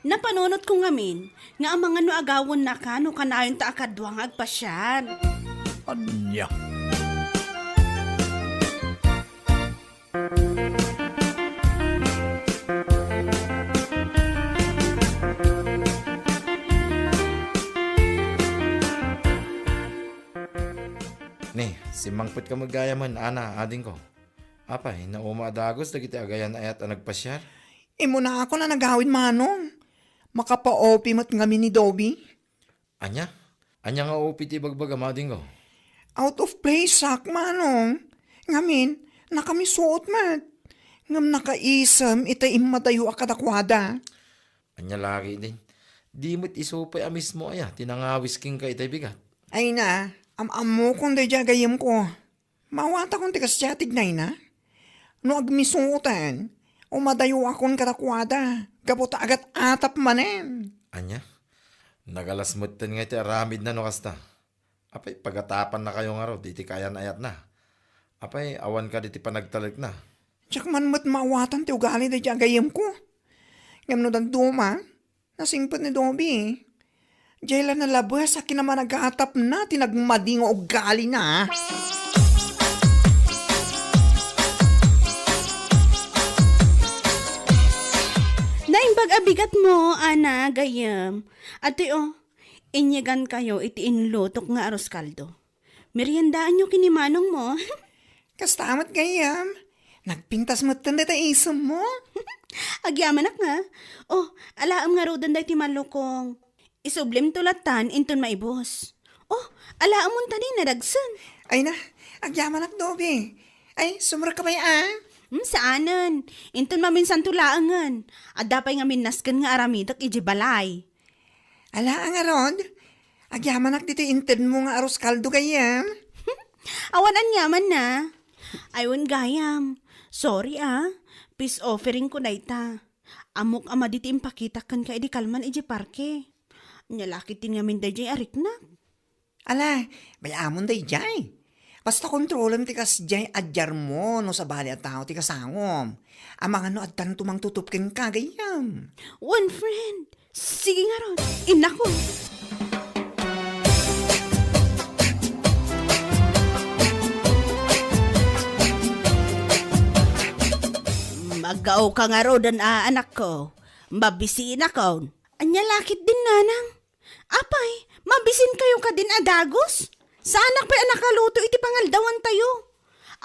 Napanunotko ngamin nga amangan no agawennaka no kanayonta a kadua nga agpasiar. Ania? Ni, simmangpetka met gayamen, Ana, adingko. Apay, nauma a dagus dagiti agayan-ayat a nagpasiar? Immunakon a nagawid, Manong. Makapa-OP met ngamin ni Dobi. Ania? Ania nga OP ti ibagbagam, adingko? Out of place, sak, Manong. Ngamin, nakamisuot met. Ngem nakaisem ita immadayo a kadakuada. Ania la ketdin? Di met isu pay a mismo aya ti nangawis kenka itay bigat? Ay na, am-ammokon daydiay a gayyemko. Maawatakon ti kasdiay a tignayna. No agmisuoten, umadayoakon kadakuada, gapu ta agat-atap manen. Ania? Nagalas metten nga iti aramidna no kasta. Apay, pagatapannakayo ngarud iti kaayan-ayatna? Apay, awan kadi ti panagtalekna? Diak man met maawatan ti ugali daydiay a gayyemko. Ngem no dadduma, nasingpet ni Dobi. Diay la nalabes a kinamanagatapna ti nagmadi nga ugalina. Naimbag a bigatmo, Ana, gayyem. Adtoy, o, inyegankayo iti inlutok nga arroz caldo. Meriendaanyo ken ni manongmo. Kasta met, gayyem. Nagpintas metten dayta isemmo. Agyamanak nga. O, alaem ngaruden daytoy malukong. Isublimto lattan inton maibus. O, alaem unta ni nadagsen. Ay na, agyamanak, Dobi. Ay, sumrekka pay a? Hmm, saanen. Inton maminsanto laengen. Adda pay ngamin nasken nga aramidek idiay balay. Ala, ngarud, agyamanak ditoy intedmo nga arroz caldo, gayyem. Awan aniamanna. Ay, wen, gayam. Sorry, a. Peace offeringko dayta. Ammok a madi ti impakitak kenka idi kalman idiay parke. Ania la ketdin ngamin daydiay a riknak? Ala, bay-amon daydiay. Basta kontrolem ti kasdiay a diarmo no sabali a tao ti kasangom. Amangan no addanto mangtutup kenka, gayyem. One friend. Sige ngarud, innakon. Maggaoka ngaruden a, anakko. Mabisinakon. Ania la ketdin, nanang? Apay, mabisinkayo kadin a dagus? Saanak pay a nakaluto iti pangaldawantayo.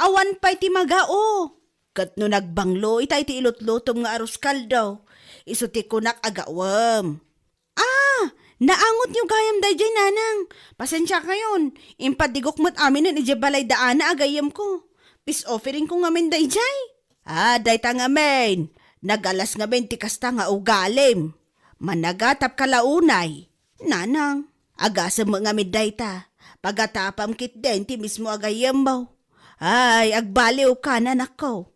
Awan pay ti magao. Ket no nagbanglo ita iti ilutlutom nga arroz caldo, isu ti kunak a gawem. A, naangotyo gayam daydiay, nanang. Pasensiakayon, impadigok met aminen idiay balay da Ana a gayyemko. Peace offeringko ngamin daydiay. A, dayta ngamin, nagalas ngamin ti kasta nga ugalim. Managatapka la unay, nanang. Agasem met ngamin dayta, pagatapam ketdin ti mismo a gayyemmo. Ay, agbaliwka, anakko.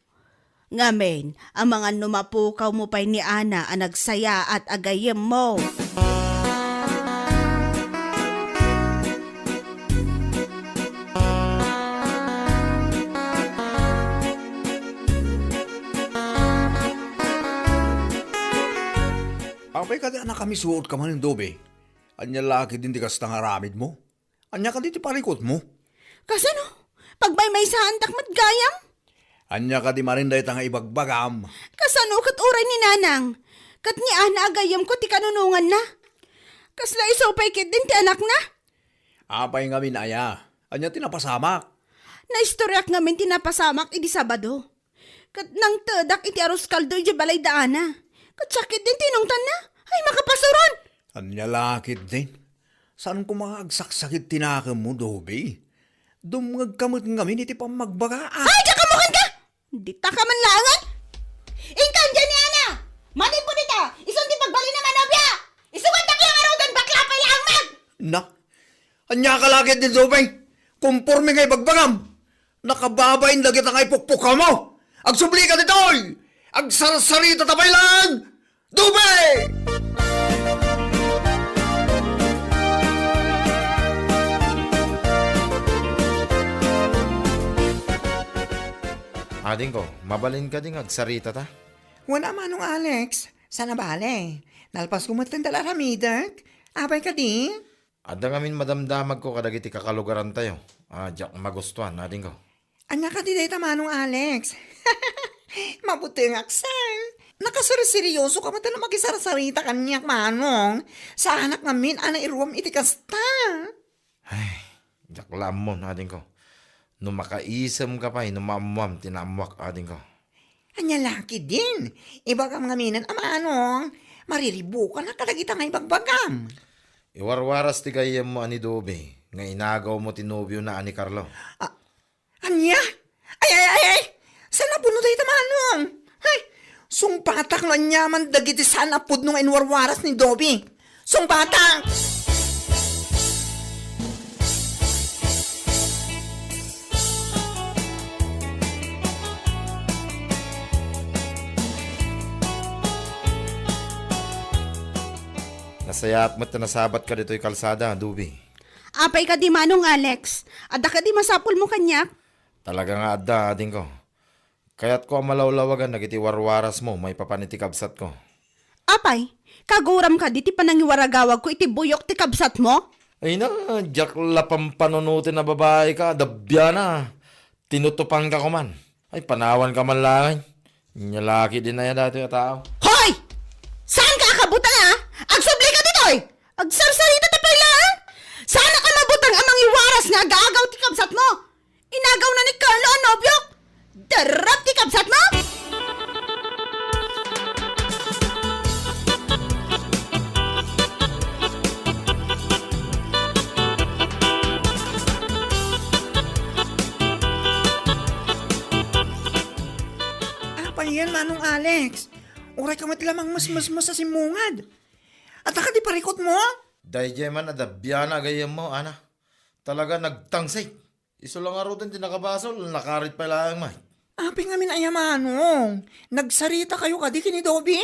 Ngamin, amangan no mapukawmo pay ni Ana a nagsayaat a gayyemmo. Apay kadi a nakamisuotka manen, Dobe? Ania la ketdin ti kasta nga aramidmo? Ania kadi ti parikutmo? Kasano? Pagmaymaysaantak met gayam? Ania kadi manen dayta nga ibagbagam? Kasano ket uray ni Nanang? Ket ni Ana a gayyemko ti kanunonganna. Kasla isu pay ketdin ti anakna? Apay ngamin aya? Ania ti napasamak? Naistoriak ngamin ti napasamak idi Sabado. Ket nangtedak iti arroz caldo idiay balay da Ana. Ket siak ketdin ti inungtanna. Ay, makapasuron! Ania la ketdin? Saan koma nga agsaksakit ti nakemmo, Dobe? Dumngegka met ngamin iti pammagbaga, a? Ay, diak ammokenka! Dita ka man laengen! Inka, diay ni Ana! Manipod ita! Isun ti pagbalina manobia! Isugatnak la ngaruden, bakla pay laeng met! Na, ania ka la ketdin, Dobe? Komporme nga ibagbagam! Nakababain dagita nga ipukpukawmo! Agsublika ditoy! Agsarsarita ta pay laeng! Dobe! Adingko, mabalin kadi nga agsaritata? Wen a, Manong Alex, saan a bale. Nalpasko met laeng ti aramidek. Apay kadi? Adda ngamin madamdamagko kadagiti kakalugarantayo a diak magustuan, adingko. Ania kadi dayta, Manong Alex? Mabutengak, sir. Nakaserseryoso ka met a makisarsarita kaniak, Manong. Saanak ngamin a nairuam iti kasta. Ay, diak la ammon, adingko. No makaisemka pay no maammoam ti naammoak, adingko. Ania la ketdin? Ibagam ngaminen a, Manong, mariribukanak kadagita nga ibagbagam. Iwarwaras ti gayyemmo a ni Dobe nga inagawmo ti nobiona a ni Carlo. A-, ania? Ay, ay, ay, ay! Saan a pudno dayta, Manong? Ay, sungbatak no aniaman dagiti saan a pudno nga inwarwaras ni Dobe. Sungbatak! Nasayaat met ta nasabatka ditoy kalsada, Dobe. Apay kadi, Manong Alex? Adda kadi masapulmo kaniak? Talaga nga adda, adingko. Kayatko a malawlawagan dagiti warwarasmo maipapan iti kabsatko. Apay, kaguram kadi ti panangiwaragawagko iti buyok ti kabsatmo? Ay na, diak la pampanunoten a babaika, dabiana. Tinutupangka koman. Ay, panawanka man laeng. Nia la ketdin aya datoy a tao? Hoy! Saanka a kabutang, a? Agsubli ka ditoy! Agsarsarita ta pay laeng! Saanak a mabutang a mangiwaras nga agaagaw ti kabsatmo! Inagawna ni Carlo a nobiok! Darrep ti kabsatmo! Apay yan, Manong Alex? Uray ka met la mangmesmesmes a simmungad. Adda kadi parikutmo? Daydiay man a dabiana a gayyemmo, Ana. Talaga nagtangsik. Isu la ngaruden ti nakabasol, nakarit pay laeng met. Apay ngamin aya, Manong? Nagsaritakayo kadi ken ni Dobe?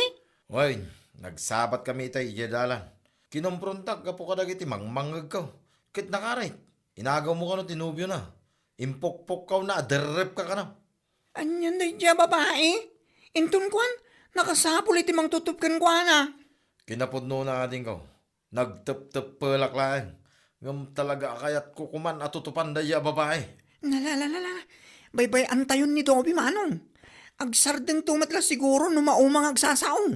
Wen, nagsabatkami itay idiay dalan. Kinomprontak gapu kadagiti mangmangngegko. Ket nakarit. Inagawmo kano ti nobiona. Impukpukkawna a derrepka kano. Anian daydiay a babai? Inton kuan, nakasapul iti mangtutop kenkuana. Kinapudnona, adingko. Nagtepteppelak laeng. Ngem talaga a kayatko koman a tutupan daydiay a babai. Nalalalala. Baybay-antayon ni Dobe, Manong. Agsardengto met la siguro no mauma nga agsasao.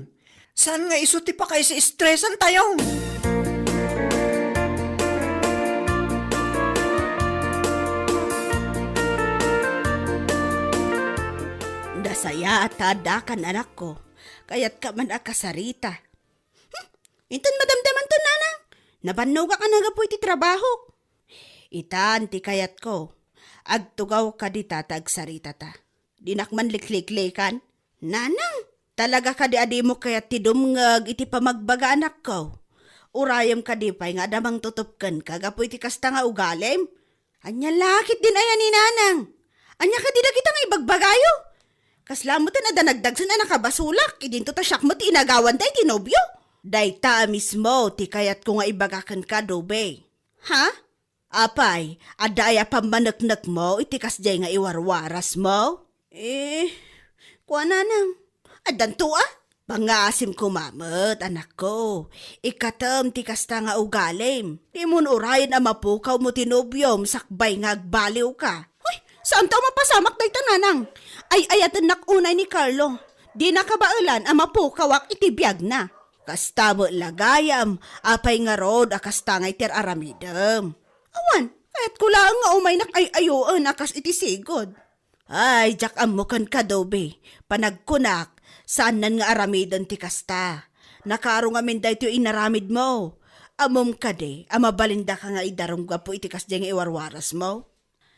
Saan nga isu ti pakaisi-estresantayo? Nasayaat ta addakan, anakko. Kayatka man a kasarita. Hmm, inton madamdamanto, nanang, nabannogak a nagapu iti trabahok. Itan ti kayatko. Agtugawka dita ta agsaritata. Dinak man likliklikan. Nanang, talaga kadi a dimo kayat ti dumngeg iti pamagbaga, anakko? Urayem kadi pay nga adda mangtutop kenka gapu iti kasta nga ugalim? Ania la ketdin aya ni nanang? Ania kadi dagita nga ibagbagayo? Kasla metten adda nagdagsen a nakabasolak, idinto ta siak met ti inagawanda iti nobio. Dayta a mismo ti kayatko nga ibaga kenka, Dobe. Ha? Apay, adda aya pammaneknekmo iti kasdiay nga iwarwarasmo? Eh, kua, nanang, addanto a? Pangngaasim koma met, anakko. Ikkatem ti kasta nga ugalim. Dimon urayen a mapukawmo ti nobiom sakbay nga agbaliwka. Hoy, saanto a mapasamak dayta, nanang? Ay-ayatennak unay ni Carlo. Dina kabaelan a mapukawak iti biagna. Kasta met la gayam, apay ngarud a kasta nga iti ar-aramidem? Awan, kayatko laeng nga umaynak ay-ayoen a kas iti sigud. Ay, diak ammo kenka, Dobe. Panagkunak, saannan nga aramiden ti kasta. Nakaro ngamin daytoy inaramidmo. Ammom kadi a mabalindaka nga idarum gapu iti kasdiay nga iwarwarasmo?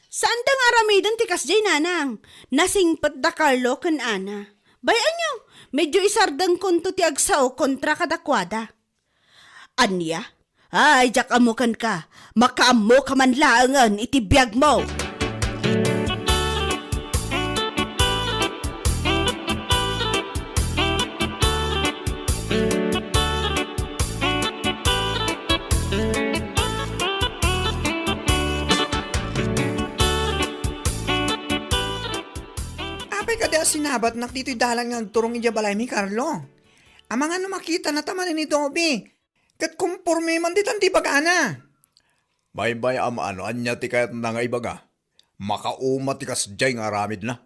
Saanda nga aramiden ti kasdiay, nanang. Nasingpet da Carlo ken Ana. Bay-anyo, medyo isardengkonto ti agsao kontra kadakuada. Ania? Ay, diak ammo kenka. Makaammoka man laengen iti biagmo. Apay kadi a sinabatnak ditoy dalan nga agturong idiay balaymi, Carlo? Amangan no makitanata manen ni Dobe. Ket komporme man ditan ti ibagana. Baybay-am a no ania ti kayatna nga ibaga. Makauma ti kasdiay nga aramidna.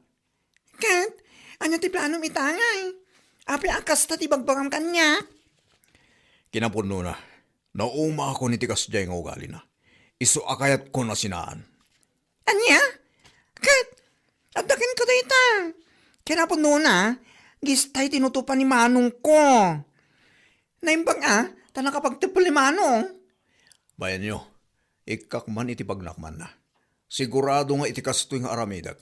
Ket, ania ti planom ita, ngay? Apay a kasta ti ibagbagam kaniak? Kinapudnona, naumaakon iti kasdiay nga ugalina. Isu a kayatko a sinaan. Ania? Ket, adda kenka dayta. Kinapudnona, distay tinutupan ni manongko. Naimbag a, ta nakapagteppel ni manong. Bayanyo, ikkak man iti bagnakmanna. Sigurado nga iti kastoy nga aramidek,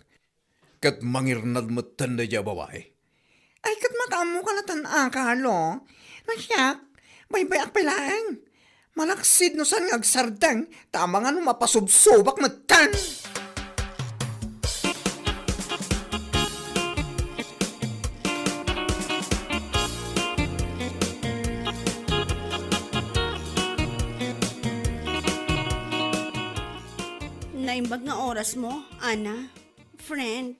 ket mangirnad metten daydiay a babai. Ay, ket makaammoka latta, Carlo. No siak, baybayak pay laeng. Malaksid no saan nga agsardeng, ta amangan no mapasubsobak metten. Naimbag nga orasmo, Ana. Friend,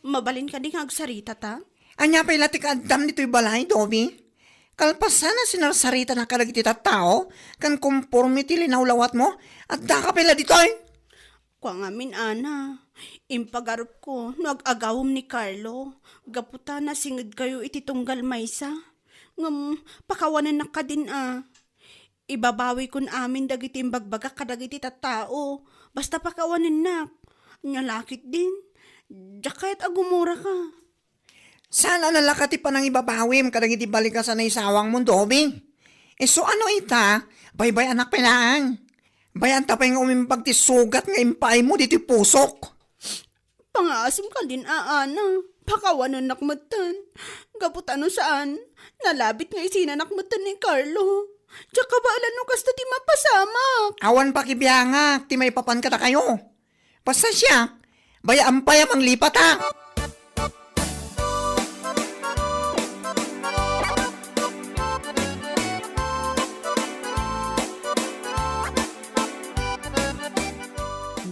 mabalin kadi nga agsaritata? Ania pay la ti kaaddam ditoy balay, Dobe? Kalpasan a sinarsaritana kadagiti tattao ken komporme ti linawlawatmo, addaka pay la ditoy? Kua ngamin, Ana, impagarupko no ag-agawem ni Carlo gapu ta nasingedkayo iti tunggal maysa. Ngem pakawanennak kadin a. Ibabawikon amin dagiti imbagbagak kadagiti tattao, basta pakawanennak. Ania la ketdin, diak kayat a gumuraka. Saan a nalaka ti panangibabawim kadagiti balikas a naisawangmo, Dobe? Isu a no ita, baybay-anak pay laeng. Bay-anta pay nga umimbag ti sugat nga impaaymo ditoy pusok. Pangngaasim kadin a, Ana. Pakawanennak metten. Gapu ta no saan, nalabit nga isinanak metten ni Carlo. Diak kabaelan no kasta ti mapasamak. Awan pakibiangak ti maipapan kadakayo. Basta siak, bay-am pay a manglipatak.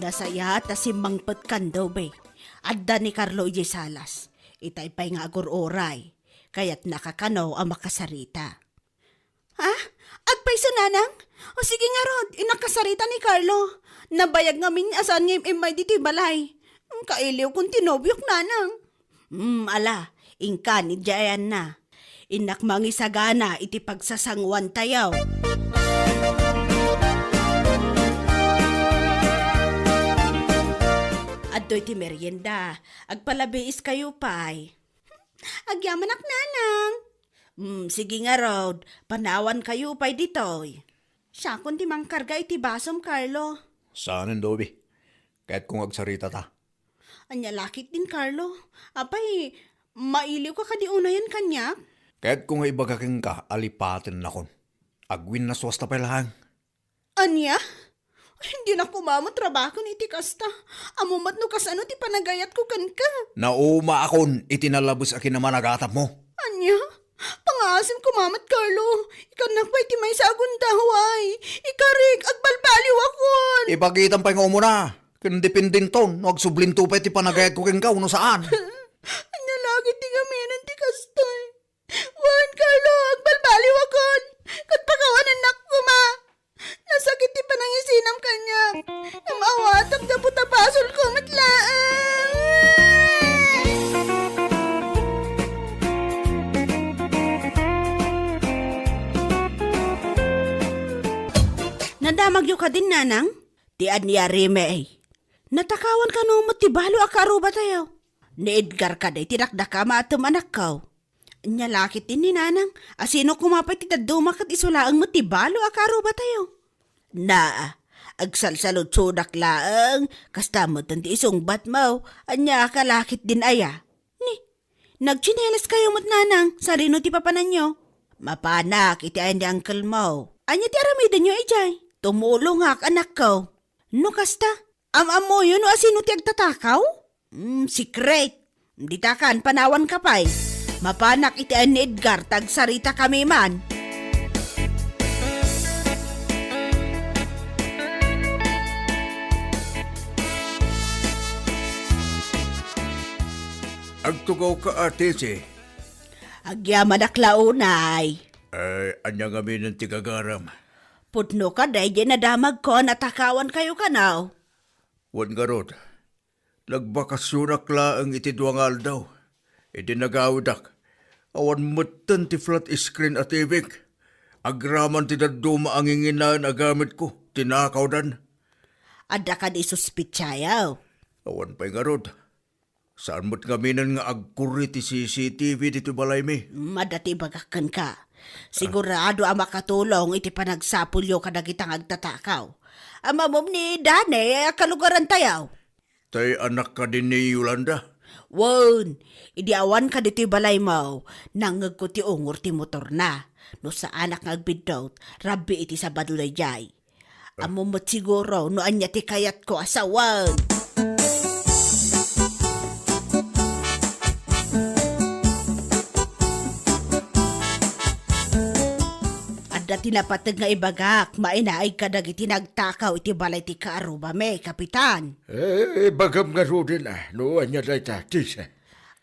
Nasayaat a simmangpetkan, Dobe. Adda ni Carlo idiay salas. Itay pay nga agur-uray. Kayatnaka kano a makasarita. Ha? Agpayso, nanang? O sige ngarud, innak kasarita ni Carlo. Nabayag ngamin a saan nga im-immay ditoy balay. Kailiwkon ti nobiok, nanang. Hmm, ala, inkan, idiay ayanna. Innak mangisagana iti pagsasanguantayo. Adtoy ti merienda. Agpalabiiskayo pay. Agyamanak, nanang. Hmm, sige ngarud, panawankayo pay ditoy. Siakon ti mangkarga iti basom, Carlo. Saanen, Dobe. Kayatko nga agsaritata. Ania la ketdin, Carlo? Apay, mailiwka kadi unayen kaniak? Kayatko nga ibaga kenka a lipatennakon. Agwinnaswasta pay laeng. Ania? Ay, dinak koma met rabaken iti kasta. Ammom met no kasano ti panagayatko kenka. Naumaakon iti nalabes a kinamanagatapmo. Ania? Pangngaasim koma met, Carlo. Ikannak pay ti maysa a gundaway. Ikarik, agbalbaliwakon. Ibagitam pay nga umuna. Ken dependento no agsublinto pay ti panagayatko kenka wenno saan. Ania la ketdi nga aminen ti kastoy? Wen, Damagyo kadin, nanang? Ti ania, Rime? Natakawan kano met ti balo a kaarubatayo? Ni Edgar kadi ti dakdakama a temmanakken. Ania la ketdin ni nanang, a sino koma pay ti dadduma ket isu laeng met ti balo a kaarubatayo? Na, agsalsaludsodak laeng, kasta metten ti isungbatmo, ania ka la ketdin aya? Ni, nagtsinelas kayo met, nanang, sadino ti papananyo? Mapanak iti ayan ni uncle mo. Ania ti aramidenyo idiay? Tumulongak, anakko. No kasta, am-ammoyo no asino ti agtatakaw? Mm, secret. Ditakan, panawanka pay. Mapanak iti ayan ni Edgar, ta agsaritakami man. Agtugawka, Ate Che. Agyamanak la unay. Ay, ania ngamin ti gagaram? Pudno kadi diay nadamagko a natakawan kayo kano? Wen ngarud, nagbakasionak laeng iti dua nga aldaw. Idi nagawidak, awan metten ti flat screen a T V-k. Agraman ti dadduma a nginginaen a gamitko, tinakawdan. Adda kadi suspetsayo? Awan pay ngarud. Saan met ngaminen nga agkurri ti C C T V ditoy balaymi? Mm, adda ti ibagak kenka. Sigurado a makatulong iti panagsapulyo kadagita nga agtatakaw. Ammom ni Dane a kalugarantayo? Tay anak kadi ni Yolanda? Wen, idi awanka ditoy balaymo, nangngegko ti ungor ti motorna. No saanak nga agbiddut, rabbi iti Sabado daydiay. Ammom met siguro no ania ti kayatko a sawen. Adda ti napateg nga ibagak, mainaig kadagiti nagtakaw iti balay ti kaarubami, Kapitan. Eh, ibagam ngaruden, ah, no ania dayta, Tisa.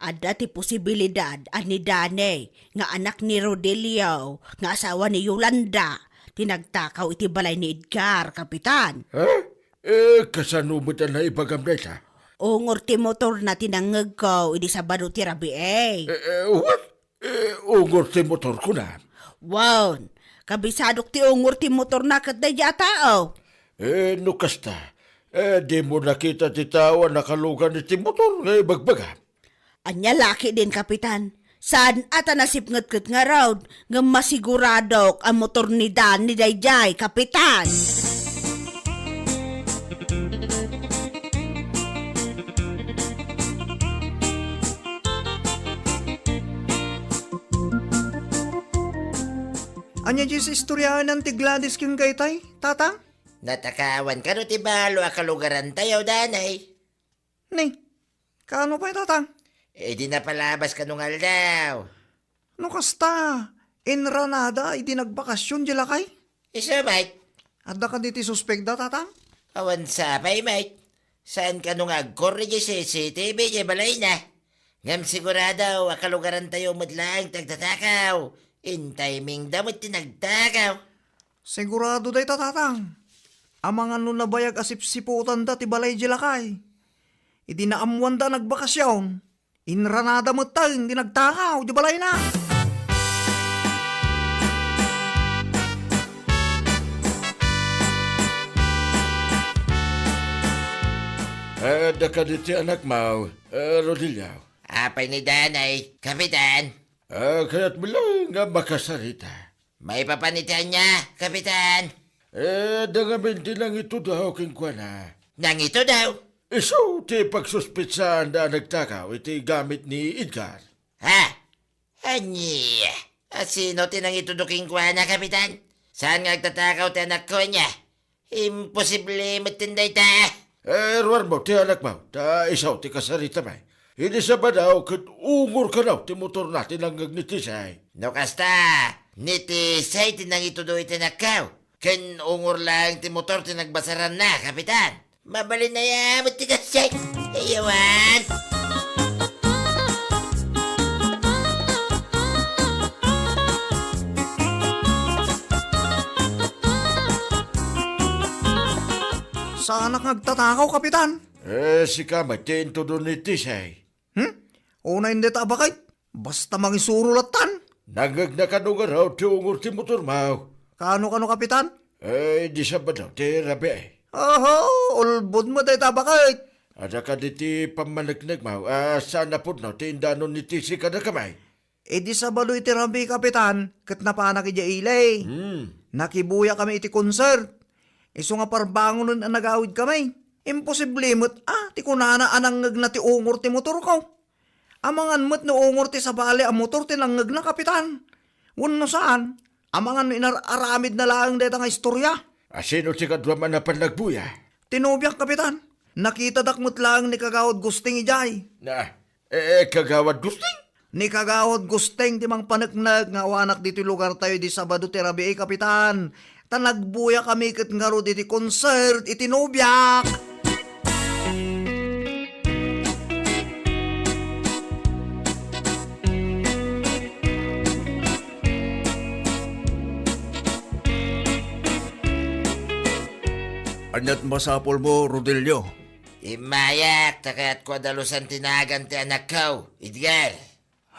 Adda ti posibilidad a ni Dane nga anak ni Rodelio nga asawa ni Yolanda ti nagtakaw iti balay ni Edgar, Kapitan. Ha? Eh, kasano met a naibagam dayta? Ungor ti motorna ti nangngegko idi Sabado ti rabii. Eh, eh, what? Eh, ungor ti motor, kunam? Wen, kabisadok ti ungor ti motorna ket daydiay a tao. Eh, no kasta, eh, dimo nakita ti tao a nakalugan iti motor nga ibagbagam? Ania la ketdin, Kapitan? Saan a ta nasipngetket ngarud, ngem masiguradok a motor ni Dane daydiay, Kapitan. Ania diay istoryaen ti Gladys ken Kaytay, Tatang? Natakawan kano ti balo a kalugarantayo, Danay? Ni, kaano pay, Tatang? Idi napalabas kano nga aldaw. No kasta, inranada idi nagbakasyon diay lakay? Isu met. Adda kadi ti suspekda, Tatang? Awan sa pay met. Saan kano nga agkurri diay C C T V diay balayna? Ngem sigurado a kalugarantayo met laeng ti agtatakaw. In timing da met ti nagtakaw. Sigurado dayta, Tatang. Amangan no nabayag a sipsiputanda ti balay diay lakay. Idi naammoanda a nagbakasyon, inranada metten ti nagtakaw diay balayna. Eh, adda kadi ti anakmo, eh, Rodilio? Apay ni Danay, Kapitan? Eh, kayatmi laeng nga makasarita. Maipapan iti ania, Kapitan? Eh, adda ngamin ti nangitudo kenkuana. Nangitudo? Isu ti pagsuspetsaanda a nagtakaw iti gamit ni Edgar. Ha? Ania? A sino ti nangitudo kenkuana, Kapitan? Saan nga agtatakaw ti anakko, ania? Imposible metten dayta. Eh, ruarmo ti anakmo, ta isu ti kasaritami. Idi Sabado, ket ungor kano ti motorna ti nangngeg ni Tisay. No kasta, ni Tisay ti nangitudo iti anakko, ken ungor laeng ti motor ti nagbasaranna, Kapitan. Mabalin aya met ti kasjay. Iyawan. Saanak nga agtatakaw, Kapitan. Eh, sika met ti intudo ni Tisay. Hmm? Unay dayta a baket. Basta mangisuro lattan. Nangngegna kano ngarud ti ungor ti motormo? Kaano, kano, Kapitan? Eh, idi Sabado ti rabii. Oho, ulbod met dayta, baket. Adda kadi ti pammaneknekmo a saan a pudno ti indanon ni Tisi kadakami? Idi Sabado iti rabii, Kapitan, ket napanak idiay ili. Hmm. Nakibuyakami iti concert. Isu nga parbangonen a nagawidkami. Imposible met a ti kunana a nangngegna ti ungor ti motorko. Amangan met no ungor ti sabali a motor ti nangngegna, Kapitan. Wenno saan, amangan no inar-aramidna laeng dayta nga istorya. A sino ti kaduam a napan nagbuya? Ti nobiak, Kapitan. Nakitadak met laeng ni Kagawad Gusting idiay. Na, eh, eh, Kagawad Gusting? Ni Kagawad Gusting ti mangpaneknek nga awanak ditoy lugartayo idi Sabado ti rabii, Kapitan. Ta nagbuyakami ket ngarud iti concert iti nobiak. Aniat masapulmo, Rodelio? Immayak, ta kayatko a dalusan ti nagan ti anakko, Edgar.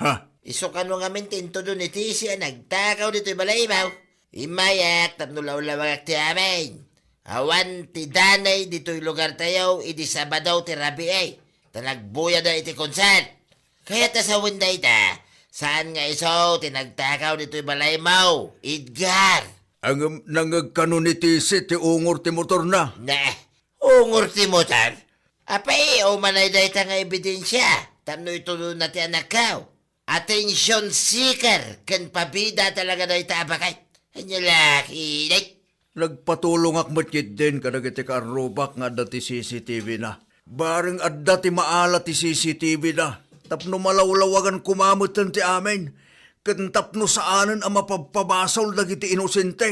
Ha? Isu kano ngamin ti intudo ni Tisi a nagtakaw ditoy balaymo. Immayak tapno lawlawagak ti amin. Awan ti danay ditoy lugartayo idi Sabado ti rabii, ta nagbuyada iti concert. Kayat a sawen dayta, saan nga isu ti nagtakaw ditoy balaymo, Edgar? Ngem nangngeg kano ni Tisi ti ungor ti motorna? Ne, ungor ti motor? Apay, umanay dayta nga ebidensia tapno itudonna ti anakko. Attention seeker ken pabida talaga dayta a baket. Ania la, kinik? Nagpatulongak met ketdin kadagiti kaarrubak nga adda ti C C T V na. Bareng adda ti maala ti C C T V na tapno malawlawagan koma metten ti amin, ken tapno saanen a mapabpabasol dagiti inosente.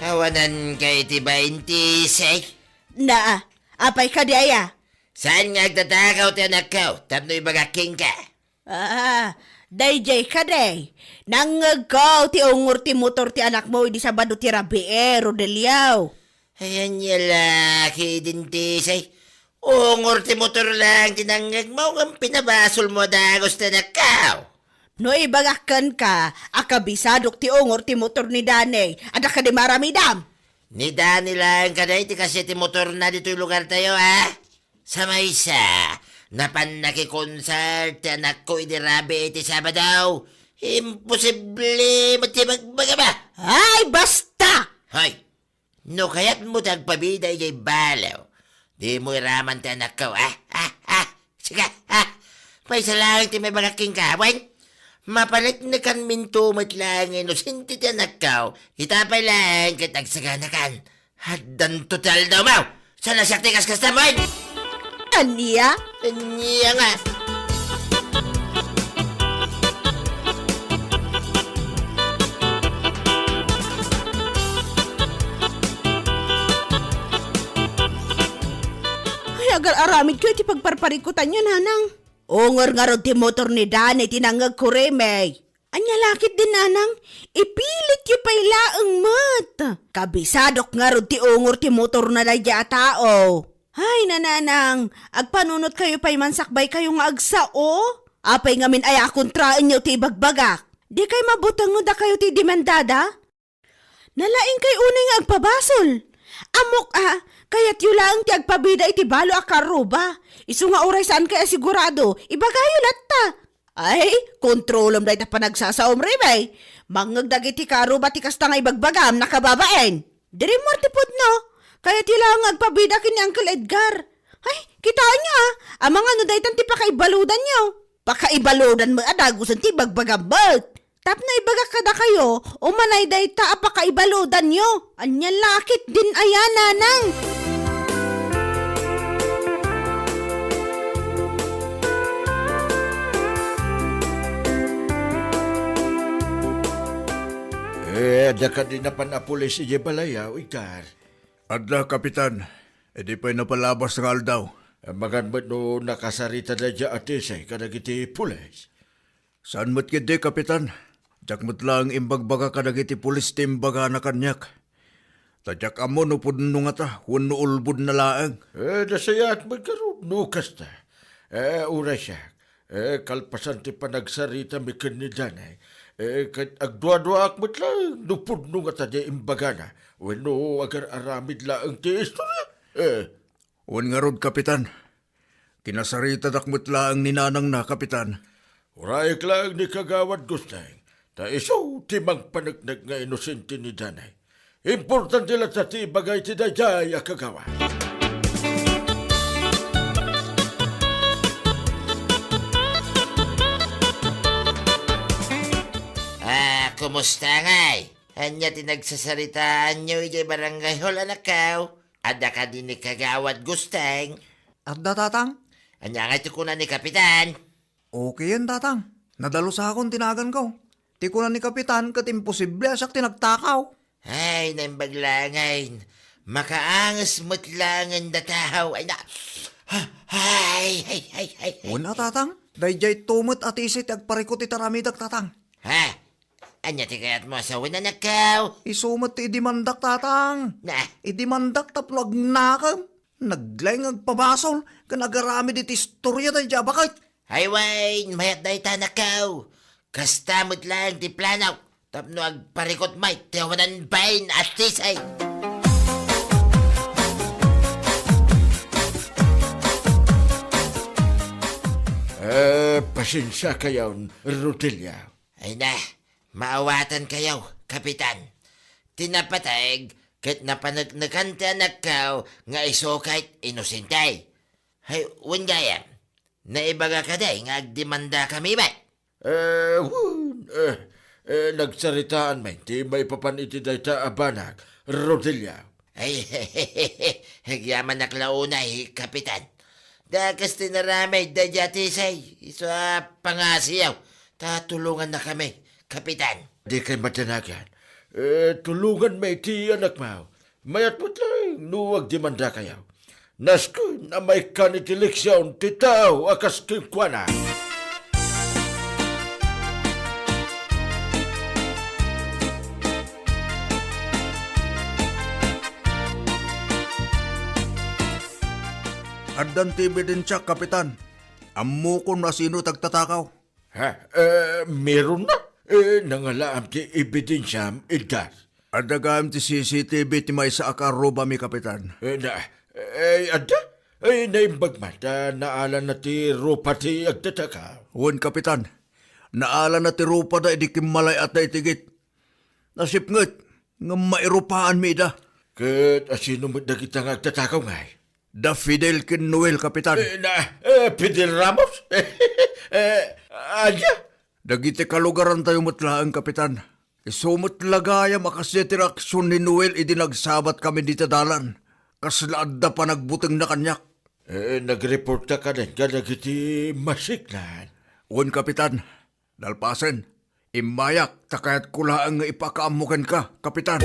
Awanan kay ti baintis, eh? Na, apay kadi aya? Saan nga agtatakaw ti anakko tapno ibagak kenka? Ah, daydiay kadi. Nangngegko ti ungor ti motor ti anakmo idi Sabado ti rabii, Rodelio. Ay, ania la, kidintisay. Ungor ti motor lang ti nangngegmo, ngem pinabasolmo a dagus ti anakko. No ibagak kenka a kabisadok ti ungor ti motor ni Danny, adda kadi maaramidam? Ni Danny lang kadi ti kaasi ti motorna ditoy lugartayo, ha? Sa maysa, napan nakikonsert ti anakko idi rabii iti Sabado. Imposible met ti ibagbagam a. Ay, basta! Hoy, no kayatmo ti agpabida idiay balo, dimo iraman ti anakko, ah, ah, ah, sika, ah. Maysa laeng ti maibagak kenka, wen? Mapaneknekanminto met laeng nga inosente ti anakko, ita pay laeng ket agsaganakan. Addanto ti aldawmo! Saan a siak ti kaskastam, wen? Ania? Ania nga? Ay, agar-aramidko iti pagparparikutanyo, nanang. Ungor ngarud ti motor ni Danny ti nangngegko, Reme. Ania la ketdin, nanang, ipilityo pay laeng met. Kabisadok ngarud ti ungor ti motorna daydiay a tao. Ay, nananang, agpanunotkayo pay man sakbaykayo nga agsao. Apay ngamin aya a kontraenyo ti ibagbagak? Dikay mabuteng no dakayo ti demandada? Nalaingkay unay nga agpabasol. Ammok a, kayatyo laeng ti agpabida iti balo a kaarruba. Isu nga uray saankay a sigurado, ibagayo latta. Ay, kontrolem dayta panagsasaom, Reme. Mangngeg dagiti kaarruba ti kasta nga ibagbagam, nakababain. Diri mo ti pudno. Kayatyo laeng nga agpabida ken ni Uncle Edgar. Ay, kitaenyo a, amangan no daytan ti pakaibaludanyo. Pakaibaludan met a dagusen ti ibagbagam met. Tapno ibagak kadakayo, umanay dayta a pakaibaludanyo. Ania la ketdin aya, nanang? Eh, adda kadi napan a pulis idiay balay, a, Edgar? Adda, Kapitan. Idi pay napalabas nga aldaw. Amangan met no nakasarita daydiay a Tisi kadagiti pulis. Saan met ketdi, Kapitan. Diak met laeng imbagbaga kadagiti pulis ti imbagana kaniak. Ta diak ammo no pudno ngata wenno ulbodna laeng. Eh, nasayaat met ngarud no kasta. Eh, uray siak, eh, kalpasan ti panagsaritami ken ni Danay, eh, ket agduaduaak met laeng no pudno ngata ti imbagana wenno agar-aramid laeng ti istoria. Eh. Wen ngarud, Kapitan. Kinasaritadak met laeng ni nanangna, Kapitan. Urayek laeng ni Kagawad Gusteng, ta isu ti mangpaneknek nga inosente ni Danay. Importante latta ti ibaga iti daydiay a kagawad. Ah, kumusta ngay? Ania ti nagsasaritaanyo idiay barangay hall, anakko? Adda kadi ni Kagawad Gusteng? Adda, Tatang. Ania ngay ti kuna ni Kapitan? Okayen, Tatang. Nadalusakon ti naganko. Ti kuna ni Kapitan ket imposible a siak ti nagtakaw. Ay, naimbag laeng. Makaanges met laeng a tao. Ay, na. Ha, ay, ay, ay, ay, ay. Wen a, Tatang. Daydiay to met a tisi ti agparikut iti aramidek, Tatang. Ha? Ania ti kayatmo a sawen, anakko? Isu met ti idimandak, Tatang. Na? Idimandak tapno agnakem. Naglaing agpabasol ken agaramid iti istoria daydiay a baket. Ay wen, mayat dayta, anakko. Kasta met laeng ti plano tapno agparikut met ti awanan bain a tisi. Eh, pasensiakayon, Rodelia. Ay na, maawatankayo, Kapitan. Ti napateg ket napaneknekan ti anakko nga isu ket inosente. Hay, wen gayam, naibaga kadi nga agdemandakami met? Eh, wen, eh, eh, nagsaritaan met ti maipapan iti dayta a banag, Rodelia. Ay, agyamanak la unay, Kapitan. Dakes ti inaramid daydiay a tisi, isu a pangasiyo, ta tulongannakami, Kapitan. Dikay madanagan. Eh, tulonganmi ti anakmo. Mayat met laeng no agdemandakayo. Nasken a maikkan iti leksion ti tao a kas kenkuana. Addan ti ebidensiak, Kapitan. Ammokon no asino ti agtatakaw. Ha? Eh, meron na? Eh, nangalaam ti ebidensiam, Edgar? Adda gayam ti C C T V ti maysa a karrubami, Kapitan. Eh, na, eh, adda? Eh, naimbag man ta naala na ti rupa ti agtatakaw. Wen, Kapitan. Naala na ti rupada idi kimmalay-atda iti gate. Nasipnget, ngem mairupaanmi ida. Ket asino met dagita nga agtatakaw ngay? Da Fidel ken Noel, Kapitan. Eh, na, eh, Fidel Ramos? Eh, ania? Dagiti kalugarantayo met laeng, Kapitan. Isu met la gayam a kasdiay ti reaksion ni Noel idi nagsabatkami dita dalan. Kasla adda panagbutengna kaniak. Eh, nagreportka kadagiti masiknan? Wen, Kapitan. Nalpasen, immayak ta kayatko laeng nga ipakaammo kenka, Kapitan.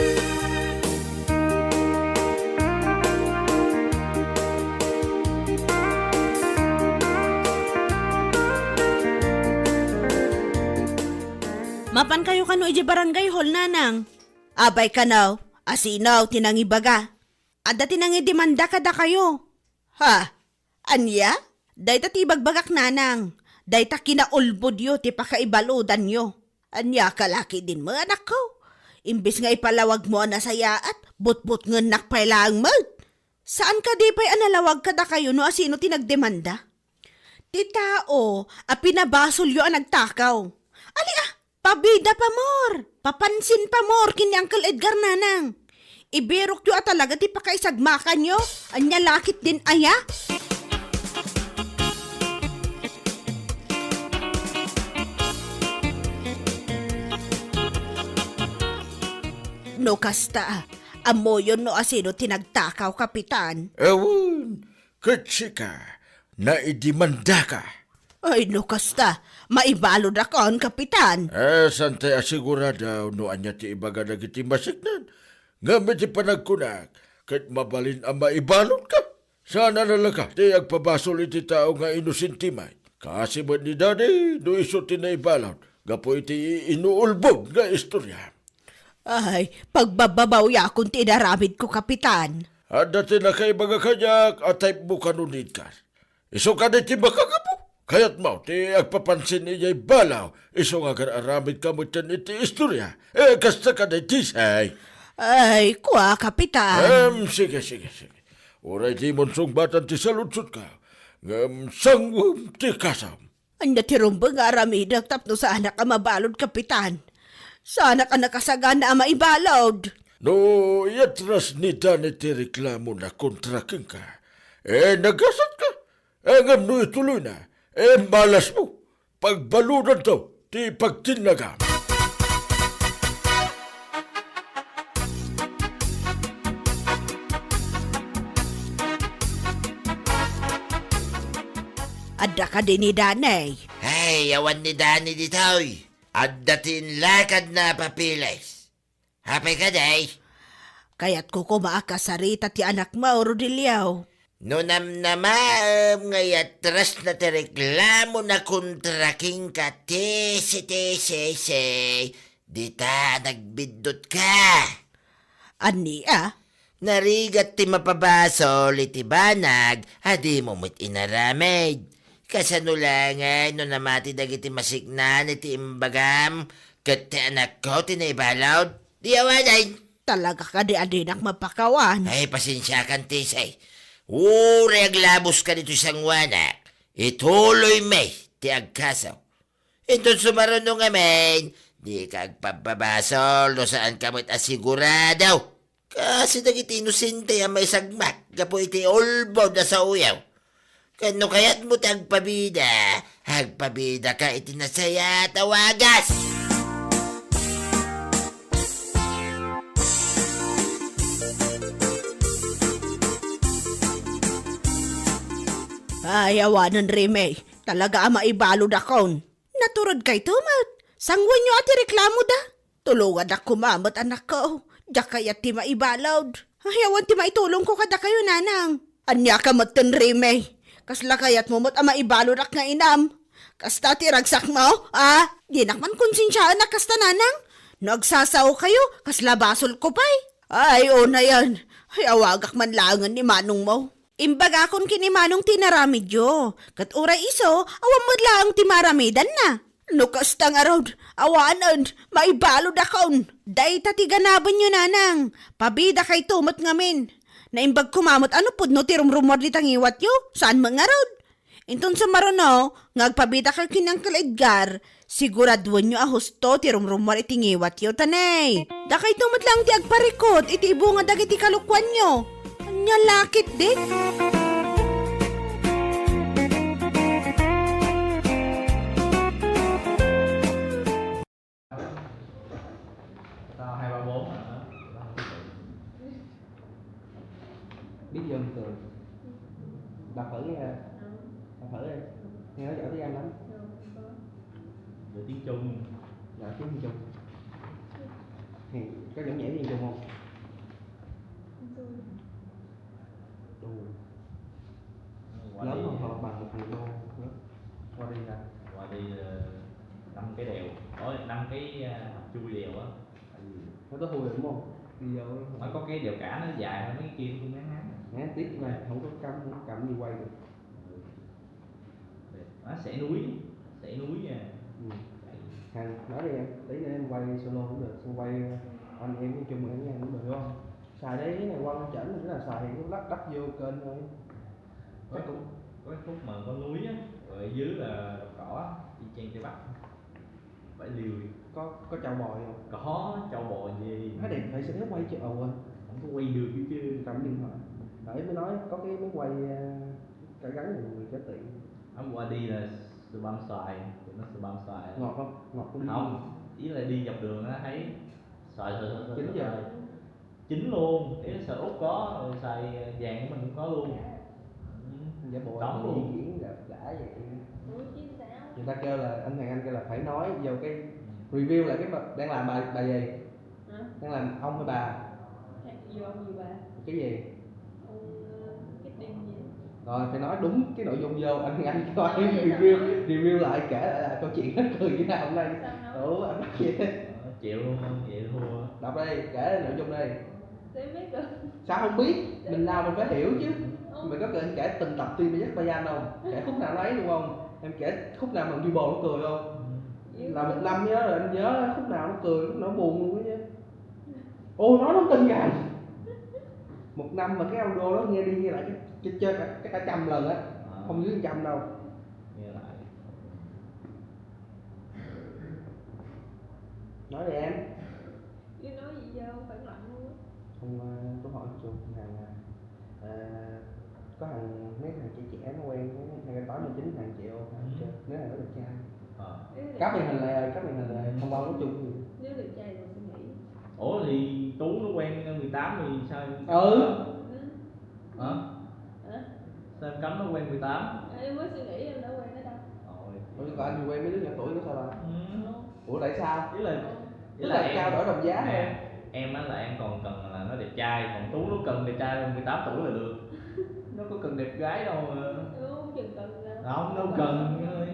Mapankayo kano idiay barangay hall, Nanang? Apay kano, asino ti nangibaga? Adda ti nangidemanda kadakayo. Ha? Ania? Dayta ti ibagbagak, Nanang. Dayta kinaulbodyo ti pakaibaludanyo. Ania ka la ketdin met, anakko? Imbes nga ipalawagmo a nasayaat, butbutngennak pay laeng met. Saan kadi pay a nalawag kadakayo no asino ti nagdemanda? Ti tao a pinabasolyo a nagtakaw. Ali a, pabida pamor, papansin pamor ken ni Uncle Edgar, Nanang. Ibirokyo a talaga ti pakaisagmakanyo. Ania la ketdin aya? No kasta, ammoyon no asino ti nagtakaw, Kapitan? Awan, ket sika, naidemandaka. Ay, no kasta, maibaludakon, Kapitan. Eh, saan tay asigurado no ania ti ibaga dagiti masiknan? Ngem iti panagkunak, ket mabalin a maibaludka. Saan a nalaka ti agpabasol iti tao nga inosente met. Kaasi met ni Daddy, no isu ti naibalud, gapu iti inuulbod nga istoria. Ay, pagbababawayakon ti inaramidko, Kapitan. Adda ti nakaibaga kaniak a type mo kano ni Edgar. Isu kadi ti makagapu. Kayatmo ti agpapansin idiay balaw, isu nga agar-aramidka met iti istoria. Eh, kasta kadi, Tisay? Ay, kua, Kapitan. Em, sige, sige, sige. Uray dimon sungbatan ti saludsodka, ngem sanguem ti kasam. Ania ti rumbeng nga aramidek tapno saanak a mabalud, Kapitan? Saanak a nakasagana a maibalud. No iatras ni Dani ti reklamona kontra kenka, eh, nagasatka. Eh, ngem no ituloyna, eh, malasmo. Pagbaludanto ti pagtinnagam. Adda kadi ni Dani? Ay, awan ni Dani ditoy. Adda ti inlakadna a papeles. Apay kadi? Kayatko koma a kasarita ti anakmo, Rodelio. No namnamaem nga iatras na ti reklamona kontra kenka, Tisi, Tisi, dita nagbiddutka. Ania? Narigat ti mapabasol iti banag a dimo met inaramid. Kasano la ngay no namati dagiti masiknan iti imbagam ket ti anakko ti naibalud? Di awanen. Talaga kadi a dinak mapakawan? Ay, pasensiakan, Tisay. Uray aglaboska ditoy sanguanak, ituloymi ti agkaso. Inton sumaruno ngamin, dika agpabbabasol no saanka met a sigurado. Kas dagiti inosente a maisagmak gapu iti ulbod a saoyo. Ken no kayatmo ti agpabida, agpabidaka iti nasayaat a wagas. Ay, awanen, Reme. Talaga a maibaludakon. Naturedkayto met. Sanguenyo a ti reklamoda. Tulonganak koma met, anakko. Diak kayat ti maibalud. Ay, awan ti maitulongko kadakayo, nanang. Ania ka metten, Reme? Kasla kayatmo met a maibaludak nga inam? Kasta ti ragsakmo, a? Dinak man konsensiaen a kasta, nanang. No agsasaokayo, kasla basolko pay. Ay, unayen. Ay, awagak man laengen ni manongmo. Imbagakon ken ni Manong ti inaramidyo, ket uray isu, awan met laeng ti maaramidanna. No kasta ngarud, awanen, maibaludakon. Dayta ti ganabenyo, nanang. Pabidakayto met ngamin. Naimbag koma met a no pudno ti rumrumuar dita ngiwatyo, saan met ngarud? Inton sumaruno nga agpabidakayo ken ni Uncle Edgar, siguraduenyo a husto ti rumrumuar iti ngiwatyo, ta nay, dakayto met laeng ti agparikut iti ibunga dagiti kalokuanyo. Ania la ketdi? Tao hai ba bốn hả? Biết vô từ. Đọc thử nha. Đọc thử đi. Nghe nói giỏi tiếng Anh lắm. Giỏi tiếng Trung. Giỏi tiếng Trung. Thì có giỏi nhảy tiếng Trung không? Đù. Qua đi. Lớn hơn hoặc là bằng một phần đô. Qua đi hả? Qua đi, ờ, năm cái đèo. Ôi, năm cái, à, hầm chui đèo á. Nó có hôi đúng không? Đi vô. Nó có cái đèo cả nó dài hơn mấy cái kia, tôi không dám ngắm. Ngán tiếp mà không có cắm, không có cắm gì quay được. Ừ. Nó sẽ núi, sẽ núi nha. Ừ. Hàng nói đi em, tí nữa em quay solo cũng được, xong quay anh em nói chung em nha, cũng được đúng không? Xài đây cái này quăng chỉnh, cái là xài thì nó lắp đắp vô kênh thôi. Có cái khúc, có cái khúc mà có núi á, rồi ở dưới là đồng cỏ á, y chang Tây Bắc. Phải liều. Có, có châu bò không? Có châu bò gì? Nó đẹp phải sao nó quay chứ, à, quên. Không có quay được chứ chứ. Cầm điện thoại. Đấy mới nói có cái máy quay, à, cả gắn của người có tiền. Hôm qua đi là spam xoài, tụi nó spam xoài. Ngọt không? Ngọt không? Không, ý là đi dọc đường á thấy xoài, xoài, xoài, xoài, xoài. Chín giờ. Chín luôn, ý là xoài Úc có, rồi xoài vàng của mình cũng có luôn. Dạ. Ừ. Giả bộ. Sống luôn. Di chuyển là đã vậy. Ủa, chín sao? Người ta kêu là, anh Hoàng Anh kêu là phải nói vô cái, ừ, review lại cái bà, đang làm bài, bài gì? Hả? Đang làm ông hay bà? Hả? Vô ông gì bà? Cái gì? Ông, ờ, cái tin gì? Rồi, phải nói đúng cái nội dung vô, anh Hoàng Anh kêu anh review, review lại, kể lại là câu chuyện nó cười như thế nào hôm nay. Sao nói? Ủa, anh nói gì? Ờ, Chịu luôn không? Vậy thua. Đọc đây, kể nội dung đây. Sao em biết được? Sao không biết? Mình làm mình phải hiểu chứ. Không. Mày có cần kể từng tập phim mày dắt Bayan không? Kể khúc nào nó ấy luôn không? Em kể khúc nào mà Duy Bò nó cười không? Là một năm nhớ rồi, em nhớ khúc nào nó cười, khúc nào nó buồn luôn á chứ. Ô, nói đúng tin gài. Một năm mà cái audio đó nghe đi nghe lại chắc, chắc, chắc cả trăm lần á. À. Không dưới trăm đâu. Nghe lại. Nói đi em. Em nói gì giờ không phản lặng luôn á. Hôm qua tôi hỏi trường hàng là à, có hàng mấy hàng trẻ trẻ nó quen với hai cái tám mươi chín hàng triệu hàng Ừ. Nếu hàng đó đẹp trai. Ờ. Nếu đẹp Cắp màn trai- hình lại, cắp màn hình lại, thông qua của chung gì? Nếu đẹp trai rồi suy nghĩ. Ủa thì Tú nó quen mười tám thì sao? Ừ. Ừ. Hả? Hả? Sao em cấm nó quen mười tám? Em mới suy nghĩ em đã quen nó đâu. Ôi. Ủa, có anh quen mấy đứa nhỏ tuổi nó sao rồi? Ừ. Ủa, tại sao? Ý là Tức là trao đổi đồng giá em, mà. Em á là em còn cần là nó đẹp trai, còn Tú nó cần đẹp trai mười tám tuổi là được. Nó có cần đẹp gái đâu mà. Em không chừng cần là Không, đâu cần thôi.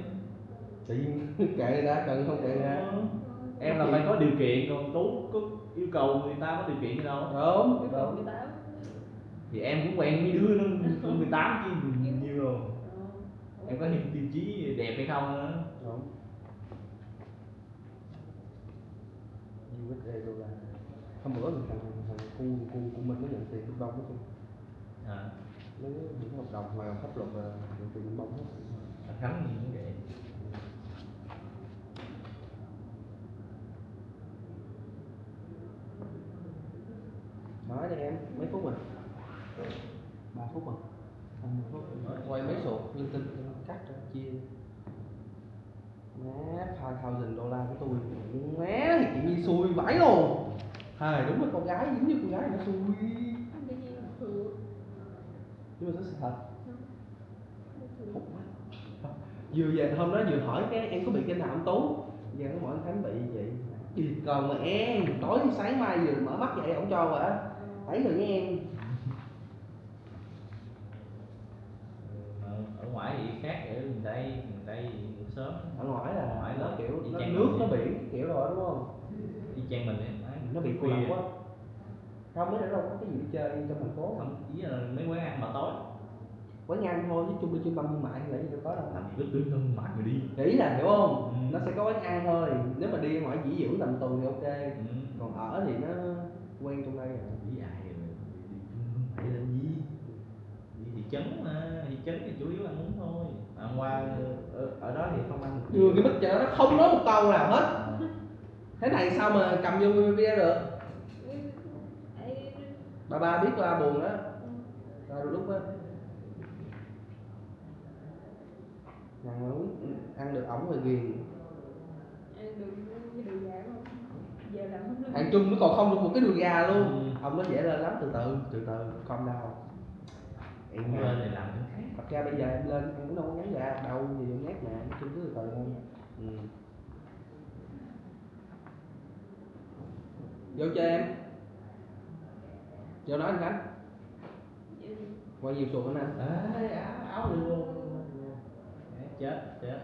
Tự nhiên kệ người ta, cần không kệ người ta. Em là phải có điều kiện, còn Tú có yêu cầu người ta có điều kiện gì đâu. Đúng, Yêu cầu đúng. mười tám. Thì em cũng quen mấy đứa nó mười tám chứ nhiều rồi. Ờ. Em có những tiêu chí đẹp hay không nữa. Đúng. U S A đô la. Hôm bữa mình thằng thằng cu cu cu Minh nó nhận tiền bên bông hết trơn. Hả? Nó những hợp đồng ngoài hợp pháp luật là nhận tiền bên bông hết. Thằng Khánh gì cũng vậy. Nói đi em, mấy phút rồi? Ba phút rồi. Không, mười phút. Quay mấy số linh tinh cắt ra chia. Má, five thousand đô la của tôi. Má, thì chị Nhi xui vãi luôn. Hài, đúng là con gái, giống như con gái nó xui. Đương nhiên là thường. Nhưng mà nó sự thật. Vừa về hôm đó vừa hỏi cái em có bị cái nào không Tú. Giờ nó hỏi anh Khánh bị vậy. Đi còn mà em, tối sáng mai vừa mở mắt dậy ổng cho rồi á. Ấy rồi nha em. Ở, ở ngoài thì khác, ở miền Tây, miền Tây thì ngủ sớm. Ở ngoài là Ở ngoài nó là kiểu y nó, chang nước mình nó vậy. Biển kiểu rồi đúng không? Y chang mình vậy. Nó bị cô Khuya. Lập quá. Không, mới đâu có cái gì đi chơi trong thành phố. Không, ý là mấy quán ăn mà tối. Quán ăn thôi chứ chung đi chung bằng thương mại thì là gì đâu có đâu. Làm gì có tuyến thương mại mà đi. Thì ý là, hiểu không? Ừ. Nó sẽ có quán ăn thôi. Nếu mà đi ngoài nghỉ dưỡng tầm tuần thì ok. Ừ. Còn ở thì nó quen trong đây rồi. Đi ai rồi đi, đi thương mại làm gì? Đi thị trấn mà, thị trấn thì chủ yếu ăn uống thôi. Ăn qua ở, ở đó thì không ăn được Vừa cái bích chợ nó không nói một câu nào hết. Ờ. Thế này sao mà cầm vô bia được? Ấy, Bà ba biết ba buồn đó. ừ. Rồi lúc đó ăn, ăn được ổng rồi ghiền. Ăn được cái đùi gà không? Giờ làm không được. Ăn chung nó còn không được một cái đùi gà luôn. Ừ. Ông nói dễ lên lắm, từ từ, từ từ, calm down. Em Không lên thì làm cái khác. Thật ra bây giờ em lên em cũng đâu có ngán gà đâu, gì vô ngán mà, nói chung cứ từ từ thôi. Ừ. Vô cho em. Vô nói anh Khánh. Qua nhiều sụt anh. Ê, áo, áo luôn. Chết, chết.